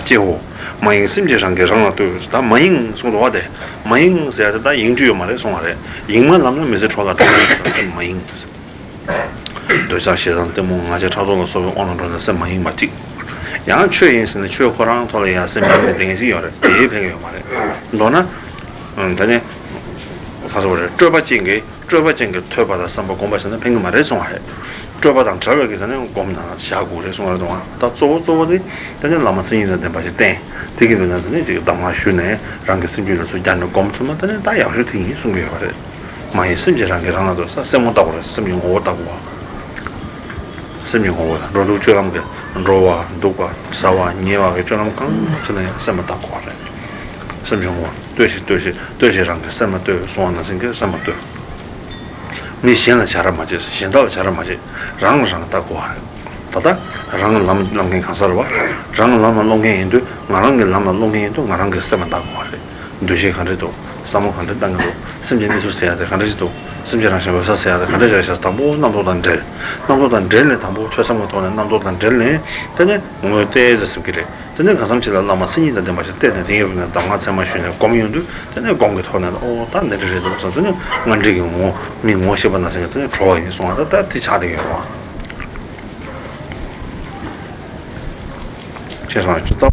ཀྱེ་ཧོ། མ་ཡེངས་སེམས་ཀྱིས་རང་གིས་རང་ལ་ལྟོས། ད་མ་ཡེངས་གསུངས་འདུག་བ་དེ། མ་ཡེངས་ཟེར་ཡ་དེ་ད་ཡེངས་རྒྱུ་ཡོད་མ་རེད་གསུངས་པ་རེད། ཡེངས་མ་ལབ་ན་མི་ཚེ་འཕྲོ་བརླག་འགྲོ་གི་ཡོད་ཟེར། མ་ཡེངས། འདོད་ཆགས་ཞེ་སྡང་གཏི་མུག་ང་རྒྱལ་ཕྲག་དོག་ལ་སོགས་པའི་དབང་ལ་འགྲོ་ནས་སེམས་མ་ཡེངས་པ་གཅིག་ཡང་ཆོས་ཡིན་ཟེར་ནས་ཆོས་ཁོ་རང་ཐོག་ལ་ཡང་སེམས་ཡེངས་ནས་བསྡད་མཁན་ཞིག་ཡོད་རེད། དེའི་ཕན་གྱི་ཡོད་མ་རེད། མདོར་ན། ད་ནི། ཁ་སོ་རེད། སྤྲོས་པ་ཅན་གྱི་སྤྲོས་པ་ཅན་གྱི་ཐོས་པ་དང་བསམ་པ་སྒོམ་པ་བྱས་ན་ཕན་གྱི་མ་རེད་གསུང་བ་རེད། སྤྲོས་པ་དང་བྲལ་བའི་གི་དེ་ནས་སྒོམ་ན་བཞག་དགོས་རེད་གསུངས་རེད་དང་། ད་གཙོ་བོ་གཙོ་བོ་དེ་དེ་ནས་བླ་མ་མཚན་ཉིད་དང་ལྡན་པ་ཞིག་བསྟེན། དེ་གི་མདུན་ན་དེ་ནས་ཅིག་གདམས་ངག་ཞུས་ནས་རང་གི་སེམས་རྒྱུད་ལ་ཚུར་བསྐྱར་ནས་སྒོམ་ཐུབ་ན་དེ་ནས་ད་ཡག་ཤོས་དེ་ཡིན་གསུང་གི་ཡོད་པ་རེད། མ་ཡིན་སེམས་ཀྱིས་རང་གིས་རང་ལ་དོ་ས་སེམས་ངོ་བལྟ་དགོས་རེད། སེམས་ཀྱི་ངོ་བོ་བལྟ་དགོས་པ། སེམས་ཀྱི་ངོ་བོ་དང་འགྲོ་འདུག་སྤྱོད་ལམ་གྱི་འགྲོ་བ་འདུག་པ་ཟ་བ་ཉལ་བ་གི་སྤྱོད་ལམ་གང་བྱེད་ན་ཡང་སེམས་ལ་བལྟ་དགོས་པ་རེད། སེམས་ཀྱི་ངོ་བོ་ལྟོས་ཤིག་ལྟོས་ཤིག་ལྟོས་ཤིག་རང་གི་སེམས་ལ་ལྟོས་གསུང་བ་ནང་བཞིན་གྱི་སེམས་ལ་ལྟོས། མི་གཞན་ལ་བྱ་ར་མ་བྱེད། གཞན་དག་ལ་བྱ་ར་མ་བྱེད། རང་ལ་རང་ལྟ་དགོས་པ་རེད། ད་ལྟ་རང་ལ་ལམ་སློབ་མཁན་གང་ཟེར་བ། རང་ལ་ལམ་ལ་སློབ་མཁན་ཡིན་དུས་ང་རང་གི་ལམ་ལ་སློབ་མཁན་ཡིན་དུས་ང་རང་གི་སེམས་ལ་ལྟ་དགོས་པ་རེད། འདུ་ཤེས་ག་འདྲ་འདུག་བསམ་བློ་ག་འདྲ་བཏང་གི་འདུག་སེམས་ཀྱི་གནས་ཚུལ་ཟེར་ཡ་དེ་ག་འདྲ་ཞིག་འདུག་སེམས་ཀྱི་རང་བཞིན་འོད་གསལ་ཟེར་ཡ་དེ་ག་འདྲ་ཞིག་རེད་ཤག་དང་པོ་རྣམ་རྟོག་དང་འབྲེལ། རྣམ་རྟོག་དང་འབྲེལ་ནས་དང་པོ་ཐོས་བསམ་གྱི་ཐོག་ནས་རྣམ་རྟོག་དང་འབྲེལ་ནས་དེ་ནས་ངོས་ཏོག་ཙམ་སེམས་ཀྱི་རེད། དེ་ནས་གང་འཚམ་ཅིག་ལ་བླ་མ་མཚན་ཉིད་དང་ལྡན་པ་ཞིག་བསྟེན་ནས་དེ་ཡི་རིང་ནས་གདམས་ངག་ཚད་མ་ཞུས་ནས་སྒོམ་ཡོང་དུས་དེ་ནས་སྒོམ་གྱི་ཐོག་ནས་ཨོ་ད་འདི་འདྲ་རེད་འདུག་བསམ། དེ་ནས་ངོ་འདྲིས་ཀྱི་ངོ་མི་ངོ་ཤེས་པ་ནང་བཞིན་གྱི་དེ་ནས་གྲོལ་བ་ཡིན་གསུང་བ་ད་ད་དེ་ཆགས་བསྡད་ཡོད་རེད་བ། ཁྱེད་རང་ཚོ་ད།